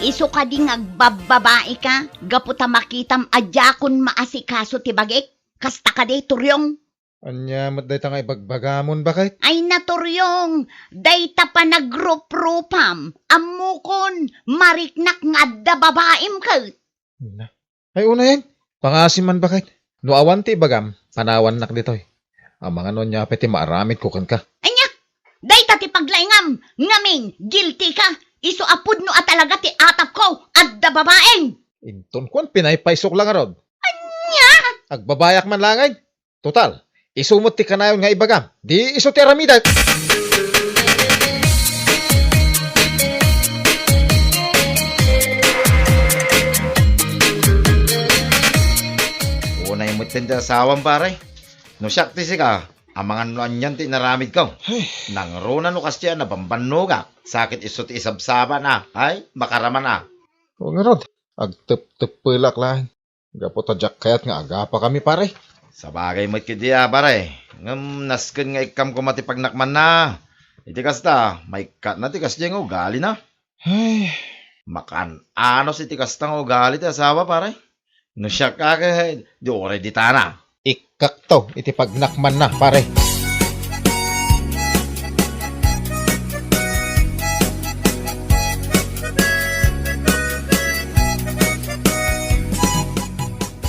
isu kadi nga agbabbabaika gapu ta makitam a diakon maasikaso ti bagik? Kasta kadi, Toriong? Ania met dayta nga ibagbagamon, baket? Ay na, Toriong, dayta panagruprupam, ammokon, mariknak nga adda babaim ket. Na. Ay, unayen, pangasim man, baket. No awan ti ibagam, panawannak ditoy. Amangan no ania pay ti maaramidko kenka. Ania? Dayta ti paglaingam, ngamin, guilty ka. Isu a pudno a talaga ti atapko, adda babaim. Inton kuan, pinaypaysok la ngarud. Ania? Agbabayak man laeng. Total, isu met ti kanayon nga ibagam. Di isu ti aramidek. Unay met ti asawam, pare. No siak ti sika, amangan no anian ti inaramidko. Ay. Nangruna no kasdiay a nabambannogak. Sakit isu ti isabsabana. Ay, makaraman a. O ngarud, agtepteppelak laeng. Gapu ta diak kayat nga agapakami, pare. Sabagay met ketdi a, pare. Ngem nasken nga ikkan koma ti pagnakmanna. Iti kasta, maikkatna ti kasdiay nga ugalina. Ay. Makan-anos iti kasta nga ugali ti asawa, pare. No siak a ket, di uray ditana. Ikkakto iti pagnakmanna, pare.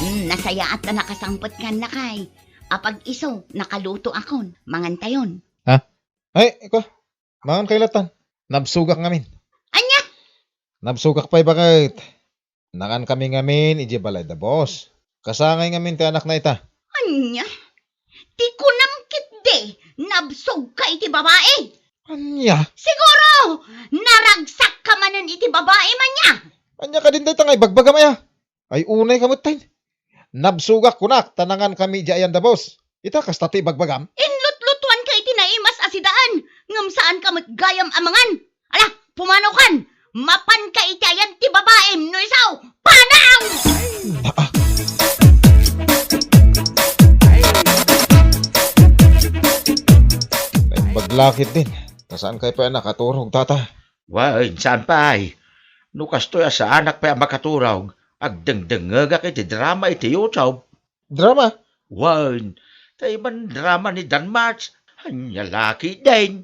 Mm, nasayaat a nakasangpet kan lakay. Apag-isu, nakalutoakon. Mangantayon. Ha? Ay, ikaw. Mangan kayo latan. Nabsogak ngamin. Ania? Nabsogak pay baket. Nangankami ngamin idiay balay da boss. Kasangay ngamin ti anakna ita. Ania? Ti kunam ketdi, nabsogka iti babai? Ania? Siguro, naragsakka manen iti babai, ania? Ania kadin dayta nga ibagbagam aya? Ay, unay ka met, tay. Nabsogak kunak, ta nangankami idiay ayan da boss. Ita, kasta ti ibagbagam? Inlutlutuanka iti naimas a sidaan, ngem saanka met gayam a mangan. Ala, pumanaw kan! Mapanka iti ayan ti babaim, no isu, panaw! Naa. Naimbag la ketdin. Ta saan kay pay a nakaturog, tata? Wen, saan pay? No kastoy a saanak pay a makaturog, agdengdengngegak iti drama iti YouTube. Drama? Wen, tay man drama ni Danmarch. Ania la ketdin.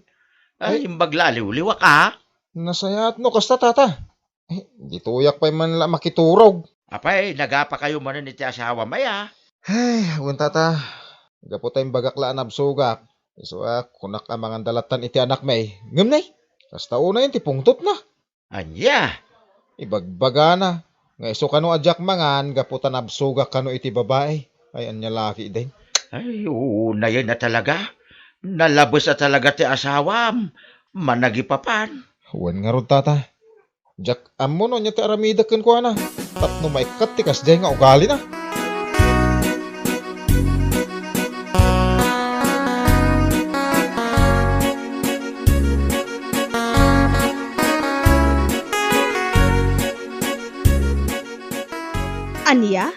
Ay, ay, imbag la aliwliwak a. Nasayaat no kasta, tata. Eh, ditoyak pay man la makiturog. Apay, nagapakayo manen iti asawam aya? Ay, wen, tata. Gapu ta imbagak la a nabsogak. Isu a, kunak a manganda lattan iti anakmi. Ngem nay, kasta unayen ti pungtotna. Ania? Ibagbagana nga isu kano a diak mangan gapu ta nabsogak kano iti babai. Ay, ania la ketdin? Ay, unayen a talaga. Nalabes a talaga ti asawam. Managipapan. Wen ngarud, tata. Diak ammo no ania ti aramidek kenkuana. Tapno maikkat ti kasdiay nga ugalina. Ania?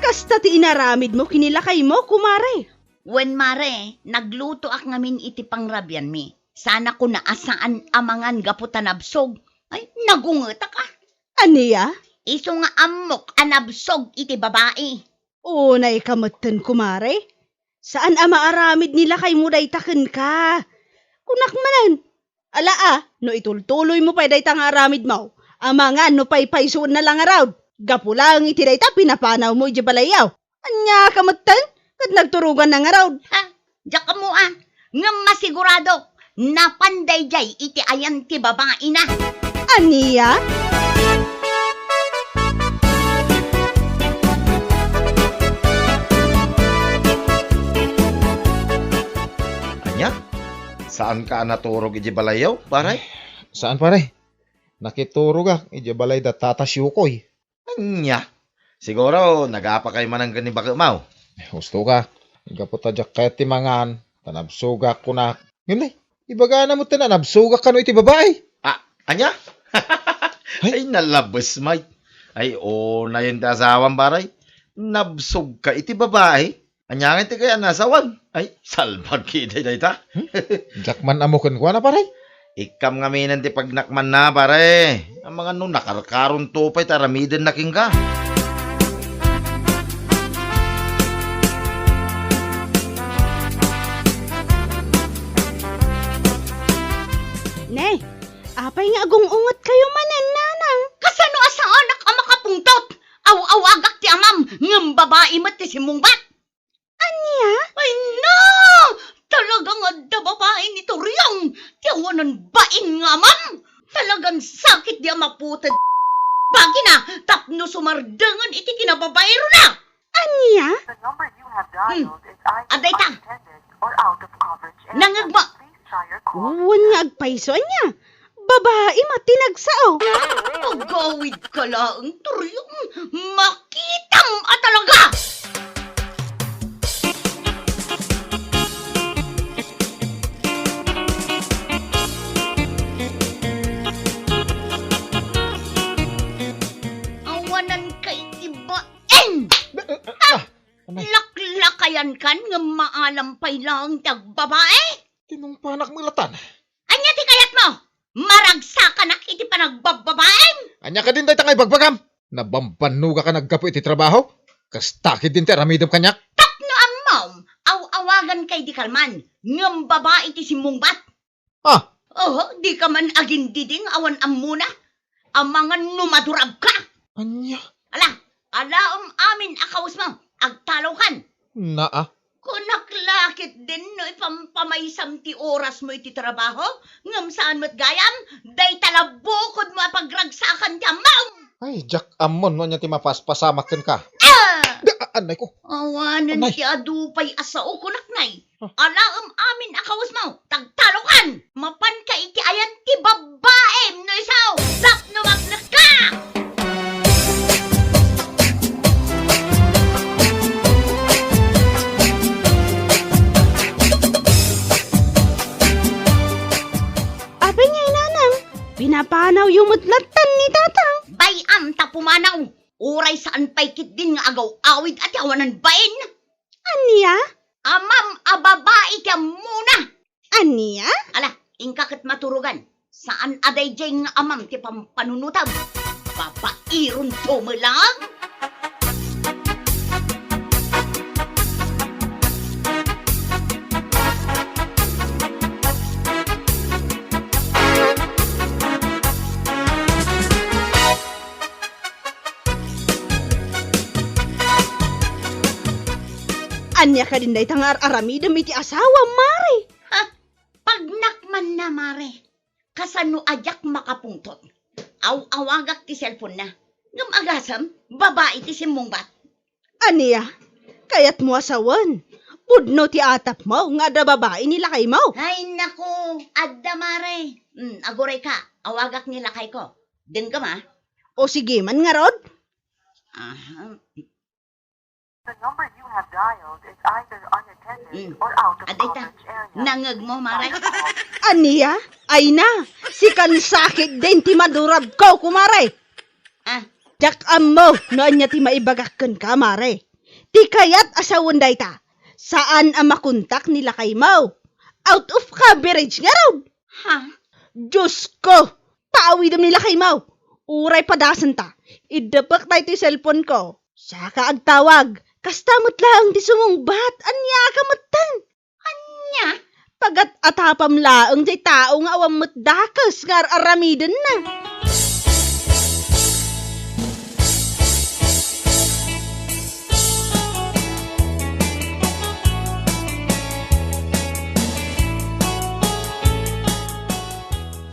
Kasta ti inaramidmo ken ni lakaymo, kumare? Wen, mare, naglutoak ngamin iti pangrabianmi. Saanakon a saan a mangan gapu ta nabsog. Ay, nagungetak a. Ania? Isu nga ammok a nabsog iti babai. Unayka metten, kumare. Saan a maaramid ni lakaymo dayta kenka. Kunak manen, ala a, no itultuloymo pay dayta nga aramidmo, amangan no paypaysuenna la ngarud, gapu laeng iti dayta pinapanawmo idiay balayyo. Ania ka metten? Ket nagturoganna ngarud. Ha? Diak ammo a. Ngem masiguradok, napan daydiay iti ayan ti babaina. Ania? Ania? Saanka a naturog idiay balayyo, pare? Saan, pare. Nakiturogak idiay balay da Tata Siukoy. Ania? Siguro, nagapakayo manen ken ni baketmo. Husto ka. Gapu ta diak kayat ti mangan, ta nabsogak kunak. Ngem nay, ibagana met ta nabsogak kano iti babai. Ah, ania? Ay. Ay, nalabes, Mike. Ay, unayen ti asawam, pare. Nabsogka iti babai. Ania ngay ti kayat a nasawan? Ay, salbag ketdi dayta. Hmm? Diak man ammo kenkuana, pare. Ikkam ngamin ti pagnakmanna, pare. Amangan no nakarkaronto pay ti aramidenna kenka. Ne, apay nga agung-ungetkayo manen, nanang? Kasano a saanak a makapungtot? Aw-awagak ti amam, ngem babai met ti simmungbat. Ania? Ay, no! Talaga nga adda babaen iti riong ti awanan bain nga amam! Talagan sakit di a maputed. bagina tapno sumardengen iti kinababaerona. Ania? The number you have dialed is either unattended or out of coverage area. Nangegmo. Please try your call. Wen nga agpayso, ania? Babai met ti nagsao. Agawidka laeng, Toriong. Makitam a talaga! Awanan kay ti bain! Anay. Laklakayankan ngem maalam pay laeng ti agbabai? Tinungpanak met latan. Ania ti kayatmo? Maragsakanak iti panagbabbabaem? Ania kadin dayta nga ibagbagam? Nabambannogakan a gapu iti trabaho? Kasta ketdin ti aramidem kaniak? Tapno ammom, aw-awaganka idi kalman, ngem babai ti simmungbat. Ah! Oho, dika man agindiding awan ammona. Amangan no madurabka. Ania? Ala, alaem amin a kawesmo, agtalawkan. Naa. Kunak la ketdin no ipampamaysam ti orasmo iti trabaho, ngem saan met gayam, dayta la bukodmo a pagragsakan ti ammom. Ay, diak ammon no ania ti mapaspasamak kenka. Ah! Da, a-, anay ko. Awanen ti adu pay a sao, kunak, nay. Alaem amin a kawesmo, tagtalokan! Mapanka iti ayan ti babbaem no isu tapno mapnekka! Apay ngay, nanang, pinapanawyo met lattan ni tatang? Bay-am ta pumanaw, uray saan pay ketdin nga agaw-awid a ti awanan bain. Ania? Amam a babai ti ammona. Ania? Ala, inka ket maturogan. Saan a daydiay nga amam ti pampanunotam. Babaironto met lang. Ania kadin dayta nga ar-aramidem iti asawam, Mare? Ha? Pagnak manna, Mare. Kasano a diak makapungtot? Aw-awagak ti cellphone-na. Ngem agasem, babai ti simmungbat. Ania? Kayatmo a sawen? Pudno ti atapmo nga adda babai ni lakaymo? Ay, naku, adda, Mare. Hmm, agurayka, awagak ni lakayko. Dengngem, a? O, sige man ngarud. Aha. The number you have dialed is either unattended Mm. or out of Adayta, coverage area. Nangegmo, Mare? Ania? Ay na, sikan sakit din ti madurabko, kumare. Ah. Diak ammo no ania ti maibagak kenka, Mare. Ti kayat a sawen dayta, saan a makontak ni lakaymo. Out of coverage ngarud. Ha? Diyos ko! Paawidem ni lakaymo! Uray padasenta, iddepek daytoy cellphone-ko. Saka agtawag, kasta met laeng ti sumungbat, ania ka metten? Ania? Pagat-atapam laeng jay tao nga awan met dakes nga ar-aramidenna.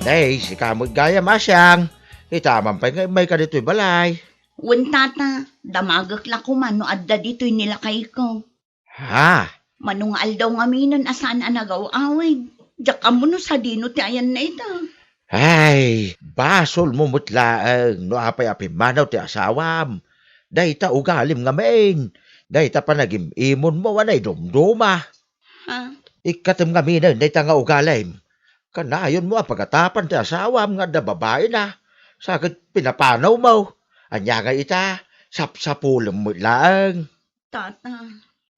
Nay, sika met gayam a siang. Ita man pay nga immayka ditoy balay. Wen, tata, damagek la koma no adda ditoy ni lakayko. Ha? Mano nga aldaw ngaminen a saan a nagaw-awid. Diak ammo no sadino ti ayanna ita. Ay, basolmo met laeng no apay a pimmanaw ti asawam. Dayta ugalim ngamin. Dayta panagim-imonmo a naidumduma. Ha? Ikkatem ngaminen dayta nga ugalim. Kanayonmo a pagatapan ti asawam nga adda babaina. Sa ket pinapanawmo. Ania ngay ita, sapsapulem met laeng. Tata.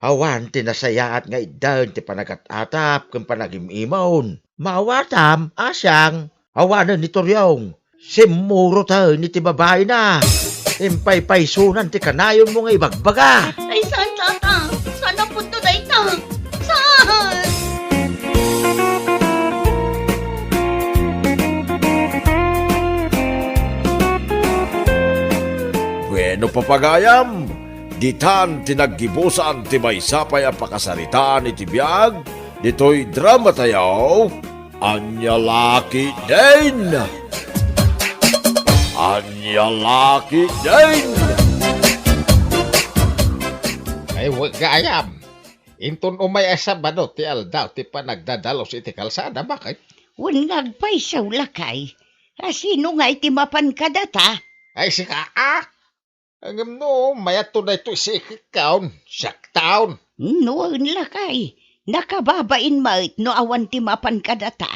Awan ti nasayaat nga itdan ti panagat-atap ken panagim-imon. Maawatam a siang, awanen ni Toriong. Simmuroten iti babaina. Impaypaysonan ti kanayonmo nga ibagbaga. Ay, saan, tata? Saan a pudno dayta? Saan? Bueno, papagayam, ditan ti naggibusan ti maysa pay a pakasaritaan iti biag ditoy dramatayo, Ania La Ketdin. Ania la ketdin? Ay, wen gayam. Inton umay a Sabado ti aldaw ti panagdadalus iti kalsada, bakit? Wen nga agpayso, lakay. A, sino ngay ti mapan kadata? Ay, sika, a? Ngem no, mayatto daytoy sikkaon, siaktaon. No, wen lakay, nakababain met no awan ti mapan kadata.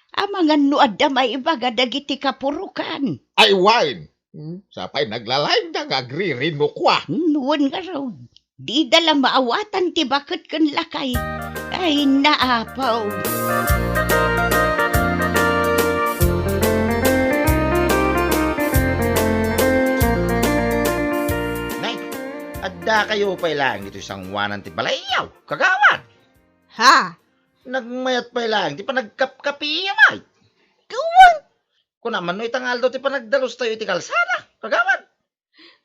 Amangan no adda maibaga dagiti kapurokan. Ay, wen. Hmm, sapay naglalayda nga agririnukua. No, wen ngarud. Dida la maawatan ti baket ken lakay. Ay, naapaw. Nay, adda kayo pay laeng ditoy sanguanan ti balayyo, kagawad? Ha? Nagmayat pay laeng ti panagkapkapiyo, ay. Kawan. Kuna man no ita nga aldaw ti panagdalustayo iti kalsada, kagawad.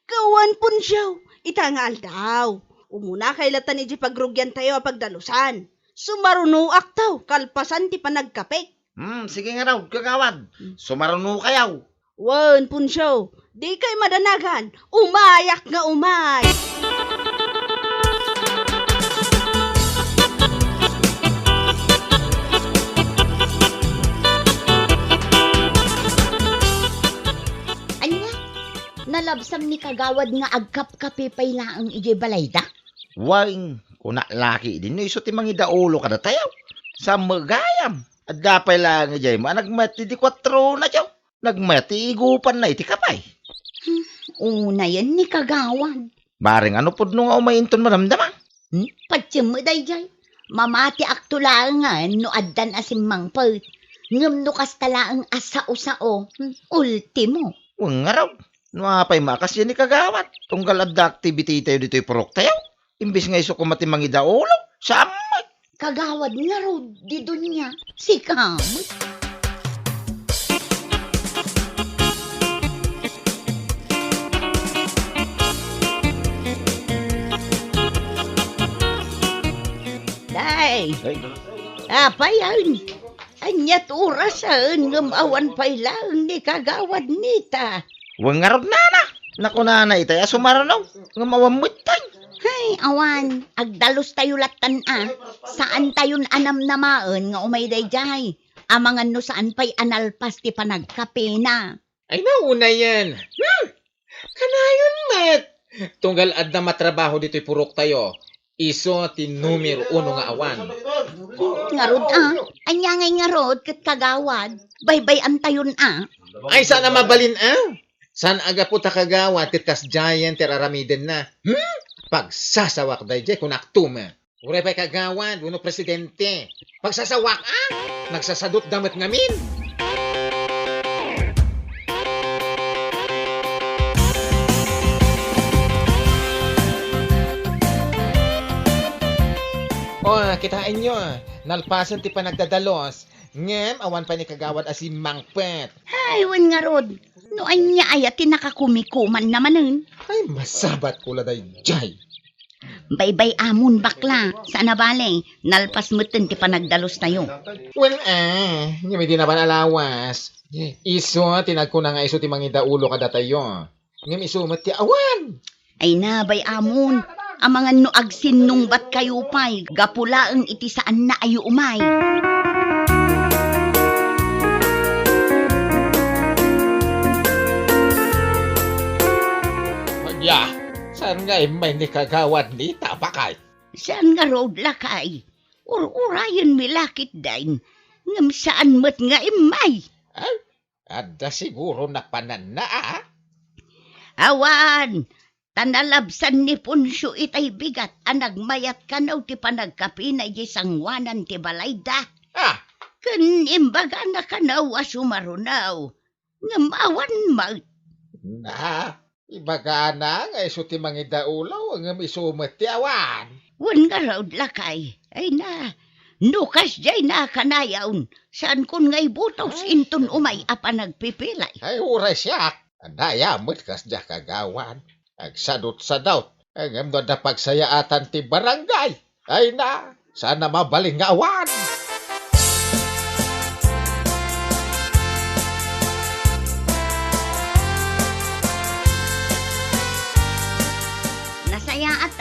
Kawan, Poncio, ita nga aldaw. Umuna kay latan iti pagrugiantayo a pagdalusan. Sumarunoaktaw, kalpasan ti panagkapik. Hmm, sige ngarud, kagawad. Hmm. Sumarunokayaw. Wen, Poncio, dikay madanagan. Umayak nga umay. Ania? Nalabsan ni kagawad nga agkapkapi pay laeng idiay balayda? Wen, kuna la ketdin no isu ti mangidaulo kadatayo. Sa gayam, adda pay laeng idiay maanag met ti di kuatronayo. Nagmayat ti igupanna iti kape. Hmm, unayen ni kagawad. Bareng ano pudno nga umay inton madamdama? Hmm? Patiem met daydiay. Mamatiakto laengen no addan a simmangpet. Ngem no kasta laeng a sao-sao, hmm, ultimo. Wen ngarud, no apay makasian ni kagawad, tunggal adda activity tayo ditoy purok tayo. Imbes nga isu koma ti mangidaulo, saan met? Kagawad ngarud, di dunia, sika met. Day, ay, apay, ay, aniat orasen ngem awan pay laeng ni kagawad Nita. Wen ngarud, nana, nakunana itay a sumaruno, ngem awan metten. Hay, awan, agdalustayo lattan a. Saantayon a namnamaen nga umay daydiay. Amangan no saan pay a nalpas ti panagkapina. Ay, naunayen. Hmm! Kanayon met. Tunggal adda matrabaho ditoy purok tayo. Isu ti numero uno nga awan. Ngarud a, ania ngay ngarud ket kagawad? Baybay-antayon a. Ay, saan a mabalin a? Saan a gapu ta kagawad ket kasdiayen ti ar-aramidenna? Hmm? Pagsasawak daydiay, kunak tuma. Uray pay kagawad wenno presidente. Pagsasawak a? Nagsasadutda met ngamin. O, kitaenyo, nalpasen ti panagdadalos, ngem awan pay ni kagawad a simmangpet. Hay, wen ngarud, no ania aya ti nakakumikumanna manen? Ay, masabatko la daydiay. Baybay-amon, bakla, saan a bale, nalpas metten ti panagdalustayo. Wen, a, ngem idi napan a lawas, isu ti nagkuna nga isu ti mangidaulo kadatayo. Ngem isu met ti awan. Ay na, bay-amon, amangan no agsinnungbatkayo pay gapu laeng iti saanna a umay. Ania, saan nga immay ni kagawad Nita, bakay? Saan ngarud, lakay? Ur-urayenmi la ketdin, ngem saan met nga immay. Ay, adda siguro napananna, a? Awan, ta nalabsan ni Poncio itay bigat a nagmayat kano ti panagkapina idiay sanguanan ti balayda. A? Ken imbagana kano a sumaruno, ngem awan met. Na, ibagana nga isu ti mangidaulo, ngem isu met ti awan. Wen ngarud, lakay. Ay na, no kasdiay na kanayon, saankon nga ibutos inton umay a panagpipilay. Ay, uray siak. Ania met kasdiay, kagawad. Agsadutsadut. Ngem no adda pagsayaatan ti barangay, ay na, saan a mabalin nga awan.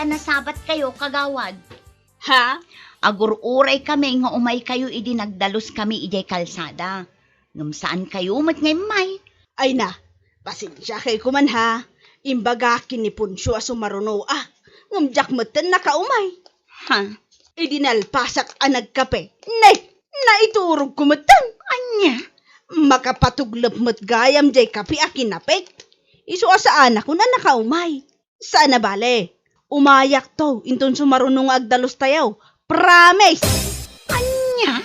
Nasabat kayo, kagawad. Ha? Agur-uray kami nga umay kayo idi nagdalus kami idiay kalsada. Ngem saan kayo met nga immay. Ay na, pasensia kay kuman ha. Imbagak ken ni Poncio a sumaruno a. Ngem diak metten nakaumay. Ha? Idi nalpasak a nagkape, ne, naiturogko metten. Ania? Makapatuglep met gayam diay kape a kinapek. Isu a saanakon a nakaumay. Saan a bale. Umayakto inton sumaruno nga agdalustayo. Promise! Ania?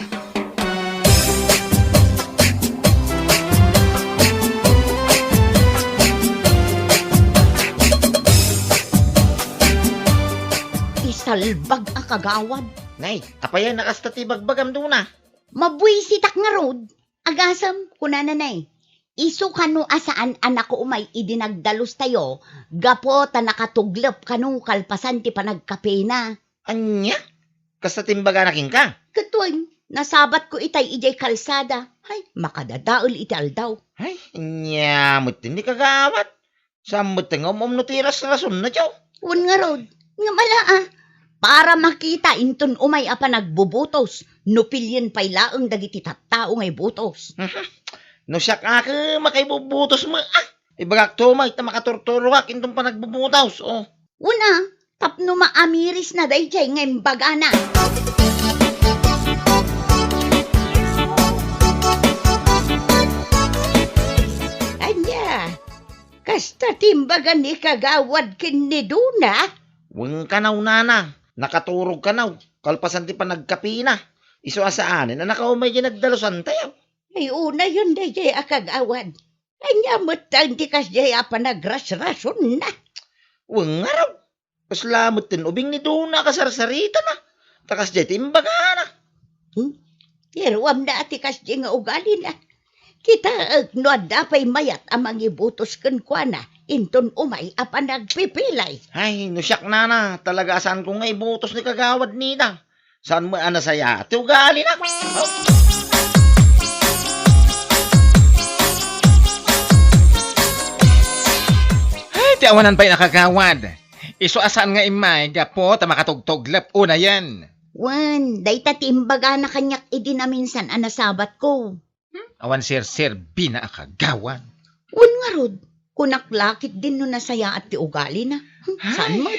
Isalbag a kagawad. Nay, apay a nakasta ti bagbagam, Dona? Mabuisitak ngarud. Agasem, kunana, nay, isu kano a saan a nakaumay idi nagdalustayo gapu ta nakatuglep kano kalpasan ti panagkapena. Ania? Kasta ti imbagana kenka? Ket wen, nasabatko itay idiay kalsada. Hay, makadadael iti aldaw. Hay, ania met ni kagawad? Saan met nga um-um no ti rasrasonna, Joe? Wen ngarud, ngem ala a, para makita inton umay a panagbubutos, no pilien pay laeng dagiti tattao nga ibutos. Mhm. No siak a ket makaibubutos met, ah, ibagak to may ta makaturturogak inton panagbubutos, oh. Wen a, tapno maamirisna daydiay nga imbagana. Ania? Kasta ti imbaga ni kagawad ken ni Dona? Wen kanaw, nana, nakaturog kanaw, kalpasan ti panagkapina. Isu a saanen a nakaumay diay nagdalusantayo. Ay, unayen daydiay a kagawad. Ania met ti kasdiay a panagrasrasonna? Wen ngarud. Kasla met ti ubing ni Dona a kasarsaritana. Ta kasdiay ti imbagana. Hmm? Iruamna a ti kasdiay nga ugalina. Kitaek no adda pay mayat a mangibutos kenkuana inton umay a panagpipilay. Ay, no siak, nana, talaga a saanko nga ibutos ni kagawad Nita. Saan met a nasayaat ti ugalina? Ay, ti awanan pay a kagawad. Isu a saan nga immay gapu ta makatugtuglep unayen. Wen, dayta ti imbagana kaniak idi naminsan a nasabatko. Hmm? Awan serserbina a kagawad. Wen ngarud, kunak la ketdin no nasayaat ti ugalina. Hmm, saan met?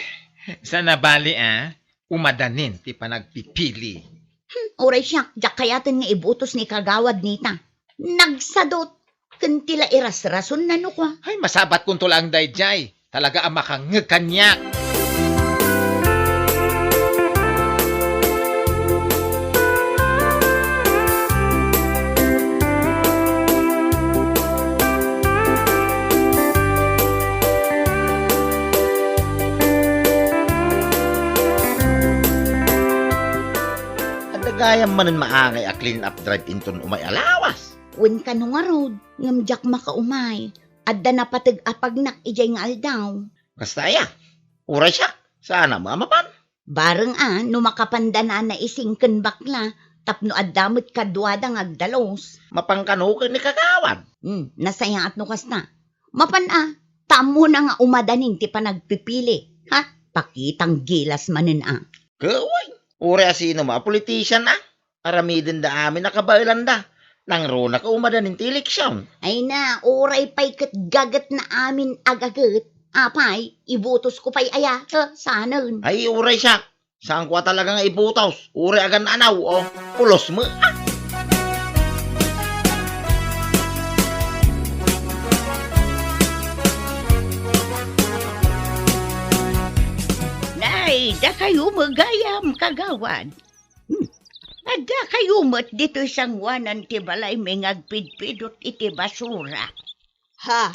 Saan a bale a, umadanin ti panagpipili. Hmm, uray siak, diak kayaten nga ibutos ni kagawad Nita. Nagsadut, ken ti la irasrasonna no kua. Ay, masabatkonto laeng daydiay. Talaga a makangngeg kaniak. Adda gayam manen maangay a clean up drive inton umay a lawas. Wen kano ngarud, ngem diak makaumay. Adda napateg a pagnak idiay nga aldaw. Kasta aya? Uray siak, saan a mapan? Bareng a, no makapanda nana Ising ken bakla, tapno adda met kaduada nga agdalus. Mapan kano ken ni kagawad? Hmm, nasayaat no kasta. Mapan a, ta ammona nga umadanin ti panagpipili. Ha? Pakitang gilas manen a. Kawan, uray a sino ma, politician a? Aramidenda amin a kabaelanda. Nangruna ka umadanin ti eleksion. Ay na, uray pay ket gagetna amin a gaget. Apay, ibutosko pay aya? He, saanen. Ay, uray siak. Saanko a talaga nga ibutos. Uray agan-anaw, o. Pulos met. Ah! Nay, dakayo met gayam, kagawad. Hmm. Addakayo met ditoy sangoanan ti balaymi nga agpidpidot iti basura. Ha?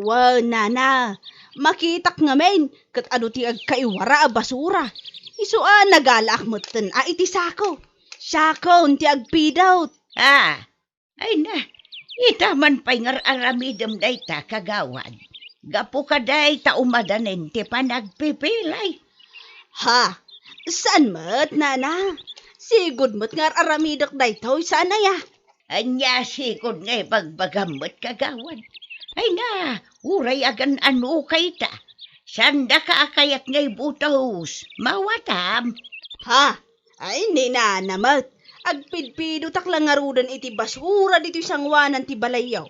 Wen, nana, makitak ngamin ket adu ti agkaiwara a basura. Isu a nagalaak metten a iti sako. Sakon ti agpidot. Ah, ay na, ita man pay nga ar-aramidem dayta, kagawad. Gapu kadayta umadanen ti panagpipilay. Ha? Saan met, nana? Sigud met nga ar-aramidek daytoy, saan aya? Ania sigud nga ibagbagam met, kagawad? Ay na, uray agan-ano kayta. Saandaka a kayat nga ibutos. Mawatam. Ha? Ay, ni nana met. Agpidpidotak la ngaruden iti basura ditoy sangoanan ti balayyo.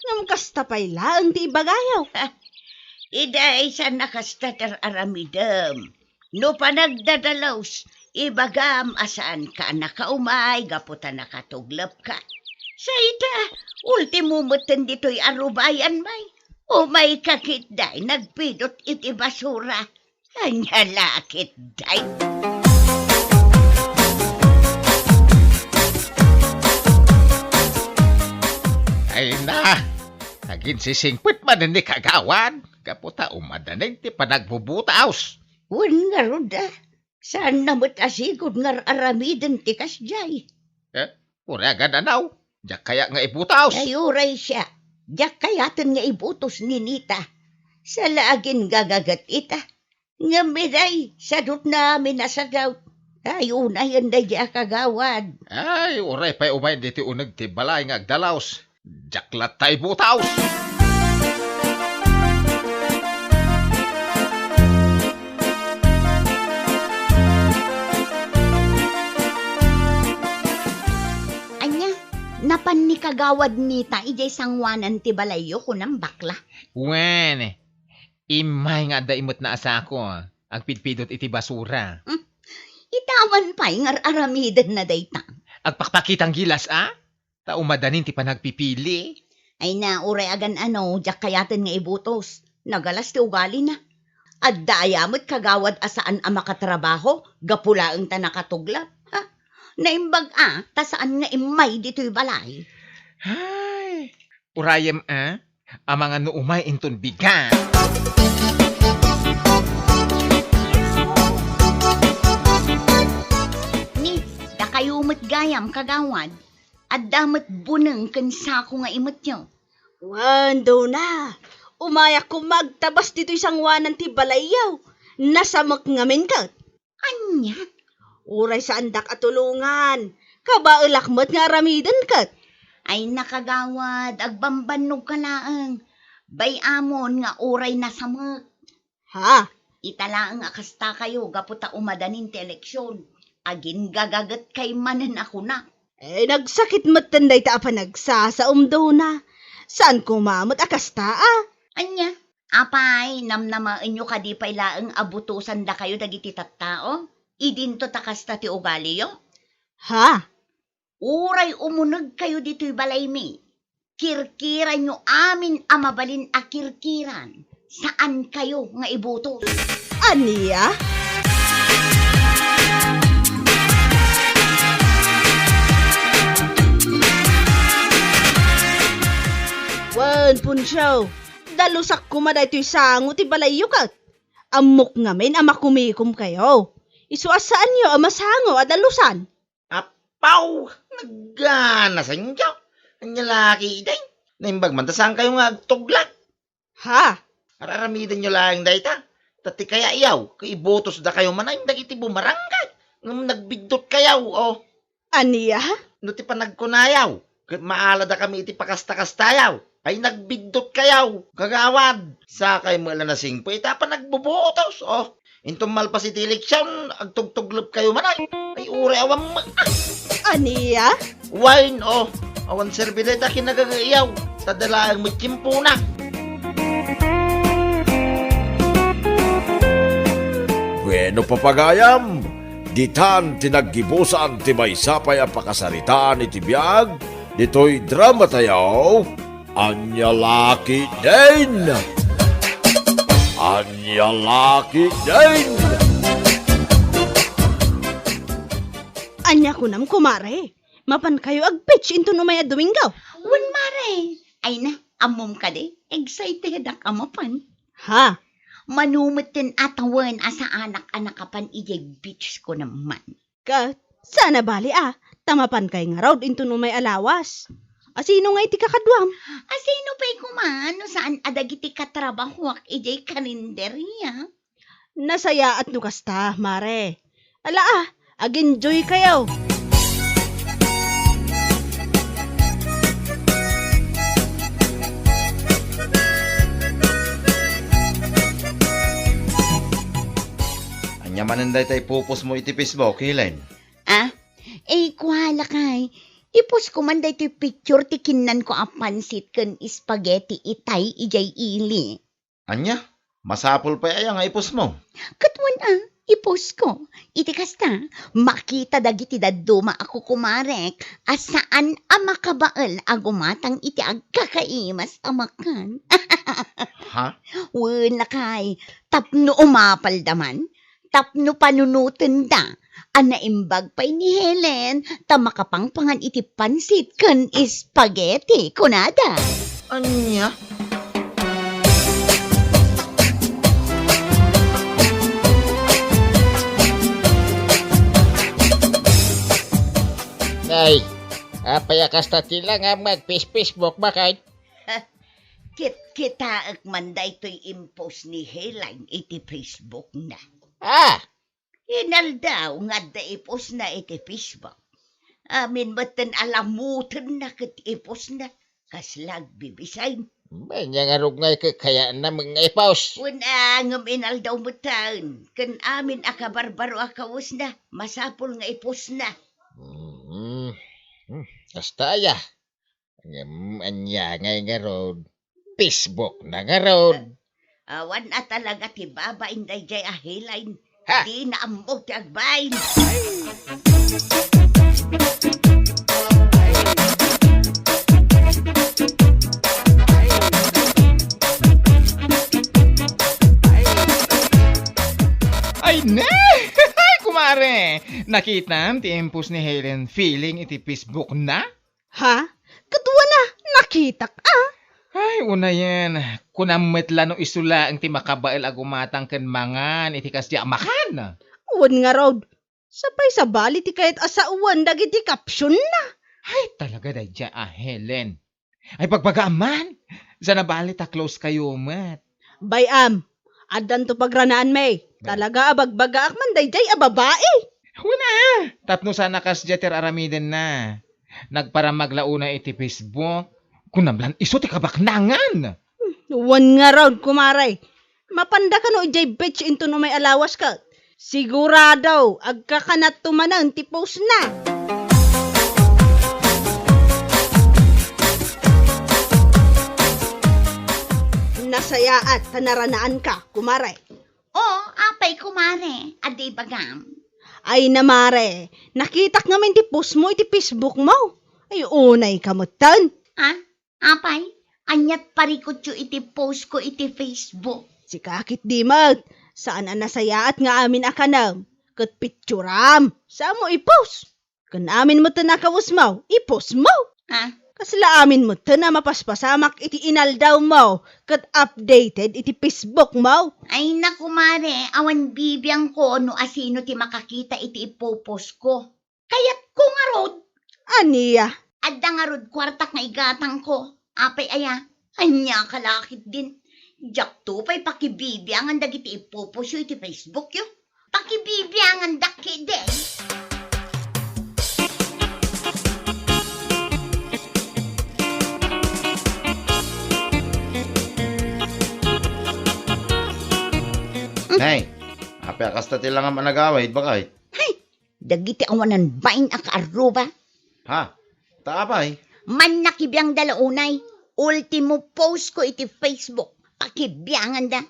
Ngem kasta pay laeng ti ibagayo. Ha? Idi, saan a kasta ti ar-aramidem. No panagdadalus, ibagam a saanka a nakaumay gapu ta nakatuglapka. Sa ita, ultimo metten ditoy a rubayan, may. Umayka ketdi, nagpidot iti basura. Ania la ketdi? Ay na, aginsisingpet manen ni Kagawad, gapu ta umadanin ti panagbubutos. Wen ngarud, a. Saanna met a sigud nga ar-aramiden ti kasdiay. Eh, uray agan-anaw, diak kayat nga ibutos. Ay, uray siak, diak kayaten nga ibutos ni Nita. Saan la a gagaget ita. Ngem idiay, sadutna amin a sadaw. Ay, unayen daydi a kagawad. Ay, uray pay umayen ditoy uneg ti balay nga agdalus. Diak latta ibutos. Ania, napan ni Kagawad Nita idiay sangoanan ti balayyo, kunam, bakla? Wen, immay nga adda imetna a sako, agpidpidot iti basura. Hmm. Ita man pay nga ar-aramidenna dayta. Agpakpakitang gilas, a? Ta umadanin ti panagpipili. Ay na, uray agan-ano, diak kayaten nga ibutos. Nagalas ti ugalina. Adda aya met kagawad a saan a makatrabaho gapu laeng ta nakatuglap, ha? Naimbag a, ta saan nga immay ditoy balay. Ay, urayem a, amangan no umay inton bigat. Ni, dakayo met gayam, kagawad. Adda met buneng ken sako nga imetyo. Wen, Dona, umayak koma agtabas ditoy sangoanan ti balayyo. Nasamek ngamin ket. Ania? Uray saandak a tulongan. Kabaelak met nga aramiden ket. Ay, nakagawad, agbambannogka laeng. Bay-amon nga uray nasamek. Ha? Ita laeng a kastakayo gapu ta umadanin ti eleksion. Aginggagaget kay manen a kuna. Eh, nagsakit metten dayta a panagsasaom, Dona. Saan koma met a kasta, a? Ania? Apay, namnamaenyo kadi pay laeng a butosandakayo dagiti tattao? Idinto ta kasta ti ugaliyo? Ha? Uray umunegkayo ditoy balaymi, kirkiranyo amin a mabalin a kirkiran. Saankayo nga ibutos. Ania? Wen, Poncio, dalusak koma daytoy sango ti balayyo ket. Ammok ngamin a makumikomkayo. Isu a saanyo a masango a dalusan. Apaw! Nagganasanyo! Ania la ketdin? Naimbag man ta saankayo nga agtuglap. Ha? Ar-aramidenyo laeng dayta. Ta ti kayatyo, ket ibutosdakayo manen dagiti bumarangay. Ngem nagbiddutkayo, o. Ania? No ti panagkunayo, ket maaladakami iti pakasta-kastayo. Ay, nagbiddutkayo, kagawad. Sakay met la nasingpet ita a panagbubutos, o. Inton malpas iti eleksion, agtugtuglapkayo manen. Ay, uray awan met. Ania? Wen, o. Awan serbi dayta kinagagayaw. Ta dalaeng met tiempona. Bueno, papagayam, ditan ti naggibusan ti maysa pay a pakasaritaan iti biag ditoy dramatayo. Ania la ketdin? Ania la ketdin? Ania kunam, kumare? Mapankayo ag-beach inton umay a Domingo? Wen, mare. Ay na, ammom kadi, excitedak a mapan. Ha? Mano metten a tawen a saanak a nakapan idiay beach ko naman. Ket, saan a bali a, ta mapankay ngarud inton umay a lawas. A sino nga iti kakaduam? A sino pay koma no saan a dagiti katrabahoak idiay karinderia? Nasayaat no kasta, mare. Ala a, ag-enjoykayo. Manen dayta i-post mo iti Facebook, Helen? Ah? Eh, kua lakay. I-post ko man daytoy picture ti kinnanko a pansit ken spaghetti itay idiay ili. Ania? Masapul pay aya nga i-post mo? Ket wen a, i-post ko. Iti kasta, makita dagiti dadduma a kukumarek a saan a makabael a gumatang iti agkakaimas a makan. Ha? Wen lakay, tapno umapalda man, tapno panunotenda a naimbag pay ni Helen ta makapangpangan iti pansit ken spaghetti, kunada. Ania? Nay, apay a kasta ti langam nga agpis-Facebook, bakay? Kitkitaek man daytoy impost ni Helen iti Facebook na. Ah! Inaldaw nga adda i-post na iti Facebook. Amin metten a lamutenna ket i-post na. Kasla agbibisay. Ania ngarud nga ikakayaanna met nga i-post? Wen a, ngem inaldaw metten. Ken amin a kabarbaro a kawesna, masapul nga i-post na. Mm. Hmm, kasta aya. Ngem ania ngay ngarud? Facebook na ngarud. Awan a talaga ti babain daydiay a Helen. Ha? Dina ammo ti agbain. Ay, ne! Ay, kumare! Nakitam ti impost ni Helen Feeling iti Facebook na? Ha? Ket wen a, nakitak a. Ay, unayen, kunam met la no isu laeng ti makabael a gumatang ken mangan iti kasdi a makan. Wen ngarud, sapay sabali ti kayat a sawen dagiti caption na. Ay, talaga daydiay a Helen. Ay, bagbagaam man. Saan a bali ta close kayo met. Bay-am, addanto pagranaan, May. Talaga a bagbagaak man daydiay a babai. Wen a, tapno saan a kasdiay ti ar-aramidenna. Nagparamag la unay iti Facebook. Kunam lan isu ti kabaknangan. Wen ngarud, kumare. Mapanda kano idiay beach inton umay a lawas ket. Sigurado, agkakanatto manen ti post na. Nasayaat ta naranaanka, kumare. O, apay, kumare, adi ibagam? Ay na, mare, nakitak ngamin ti post mo iti Facebook mo. Ay, unay ka metten. Ah? Apay, aniat parikutyo iti post ko iti Facebook? Sika ketdi met, saan a nasayaat nga amin a kanem, ket pitsuram, saan mo i-post. Ken amin metten a kawesmo, i-post mo. Ah? Kasla amin metten a mapaspasamak iti inaldaw mo, ket updated iti Facebook mo. Ay na, kumare, awan bibiangko no asino ti makakita iti ipopost ko. Kayatko ngarud. Ania? Adda ngarud kuartak nga igatangko. Apay aya? Ania ka la ketdin? Diakto pay pakibibiangan dagiti ipopost yo iti Facebook yo. Pakibibiangandak ketdin. Nay, apay a kasta ti langam a nagawid, bakay? Hay, dagiti awanan bain a kaarruba. Ha? Ta apay? Mannakibiangda la unay. Ultimo post ko iti Facebook. Pakibianganda.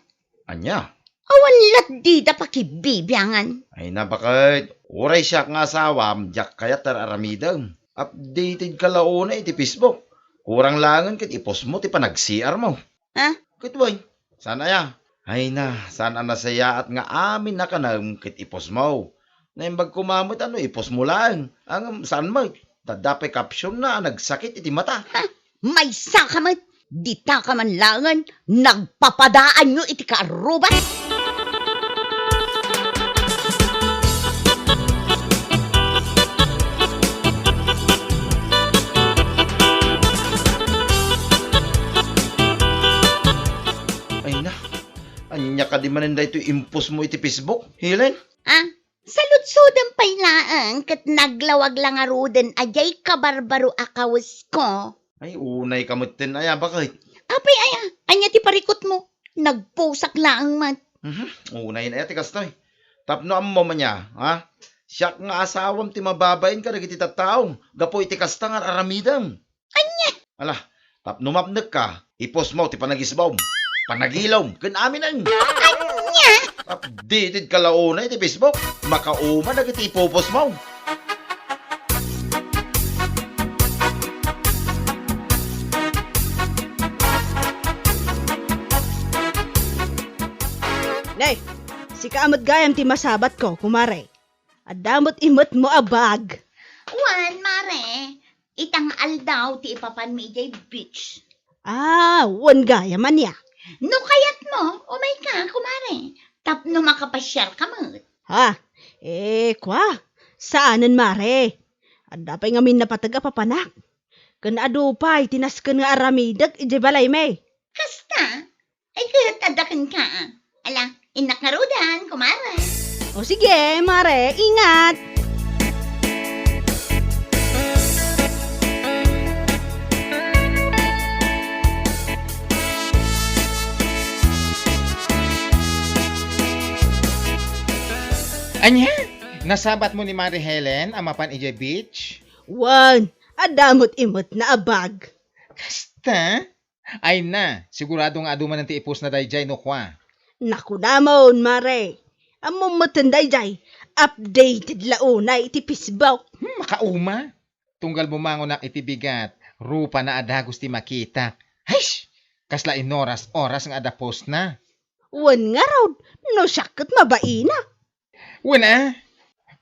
Ania? Awan lat dida pakibibiangan. Ay na, baket. Uray siak nga asawam, diak kayat ti ar-aramidem. Updated ka la unay iti Facebook. Kurang laengen ket i-post mo ti panag-C R mo. Ha? Ket wen, saan aya? Ay na, saan a nasayaat nga amin a kanem ket i-post mo. Naimbag koma met a no i-post mo laeng. Ngem saan met? Ta adda pay caption na a nagsakit iti mata. Ha? Maysa ka met? Dita ka man laengen, nagpapadaanyo iti kaarruba? Ay na, ania kadi manen daytoy impost mo iti Facebook, Helen? Ah, saludsodem pay laeng ket naglawag la ngaruden a diay kabarbaro a kawesko. Ay, unay ka metten aya, baket? Apay aya, ania ti parikut mo? Nagpusak laeng met. Mhm, unay na aya ti kastoy. Tapno ammom ania, ha? Siak nga asawam ti mababain kadagiti tattao gapu iti kasta nga ar-aramidem. Ania? Ala, tapno mapnekka, i-post mo ti panagisbom, panagilom, ken aminen. Ania? Updated ka la unay iti Facebook, makauma dagiti i-post mo. Nay, sika met gayam ti masabatko, kumare. Adda met imetmo a bag. Wen, mare. Ita nga aldaw ti ipapanmi idiay beach. Ah, wen gayam ania. No kayatmo, umayka, kumare. Tapno makapasiarka met. Ha? Eh, kua? Saanen, mare. Adda pay ngamin napateg a papanak. Ken adu pay ti nasken nga aramidek idiay balaymi. Kasta? Ay, ket adda kenka. Ala, innak ngaruden, kumare. O sige, mare, ingat. Ania? Nasabatmo ni Mare Helen a mapan idiay beach? Wen, adda met imetna a bag. Kasta? Ay na, sigurado nga adu manen ti i-post na daydiay no kua. Nakunamon, mare. Ammom metten daydiay, updated la unay iti Facebook. Hmm, makauma. Tunggal bumangonak iti bigat, rupana a dagus ti makitak. Hish! Kasla inoras-oras nga adda post na. Wen ngarud, no siak ket mabaina. Wen a,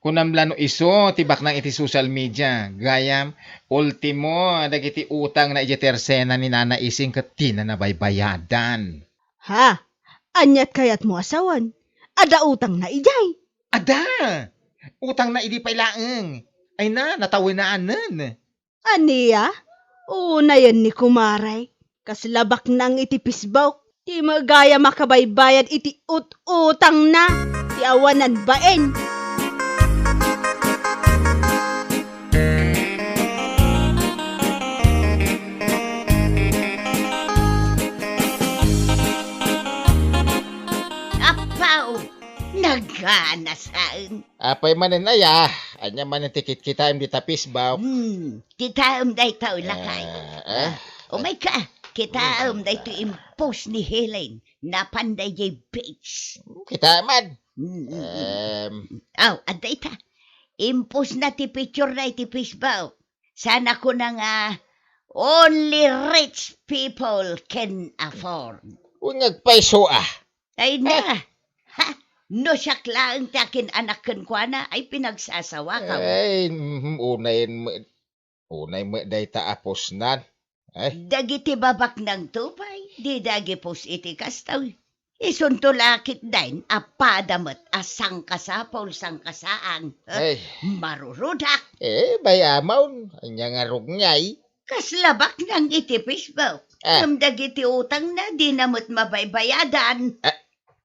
kunam la no isu ti baknang iti social media, gayam, ultimo, dagiti utangna idiay tersena ni Nana Ising ket dina nabaybayadan. Ha? Aniat kayatmo a sawen? Adda utangna idiay? Adda! Utangna idi pay laeng. Ay na, natawenanen. Ania? Unayen ni kumare, kasla baknang iti Facebook. Ti met gayam a kabaybayad iti ut-utangna, ti awanan bain. Apaw! Naganasaen. Apay manen aya? Ania manen ti kitkitaem dita Facebook? Hmm, kitaem dayta, lakay. Ah, ah. Ah, umayka, kitaem daytoy impost ni Helen, napan daydiay beach. Kitaem man. Hmm, hmm, hmm. Em. Aw, adda ita. Impost na ti picture na iti Facebook. Sana kuna nga, "Only rich people can afford." Wen nga agpayso, ah. Ay na. Eh. Ha? No siak laeng ti akin-anak kenkuana, ay pinagsasawakam. Ay, mhm, unayen met, unay met dayta a postnan. Ay. Dagiti babaknangto pay, dida agi-post iti kasta. Isunto la ketdin a pada met a sangkasapul, sangkasaan. Ay. Marurudak. Eh, bay-amon, ania nga rugngay? Kasla baknang iti Facebook. Ah. Ngem dagiti utangna, dina met mabaybayadan. Ah,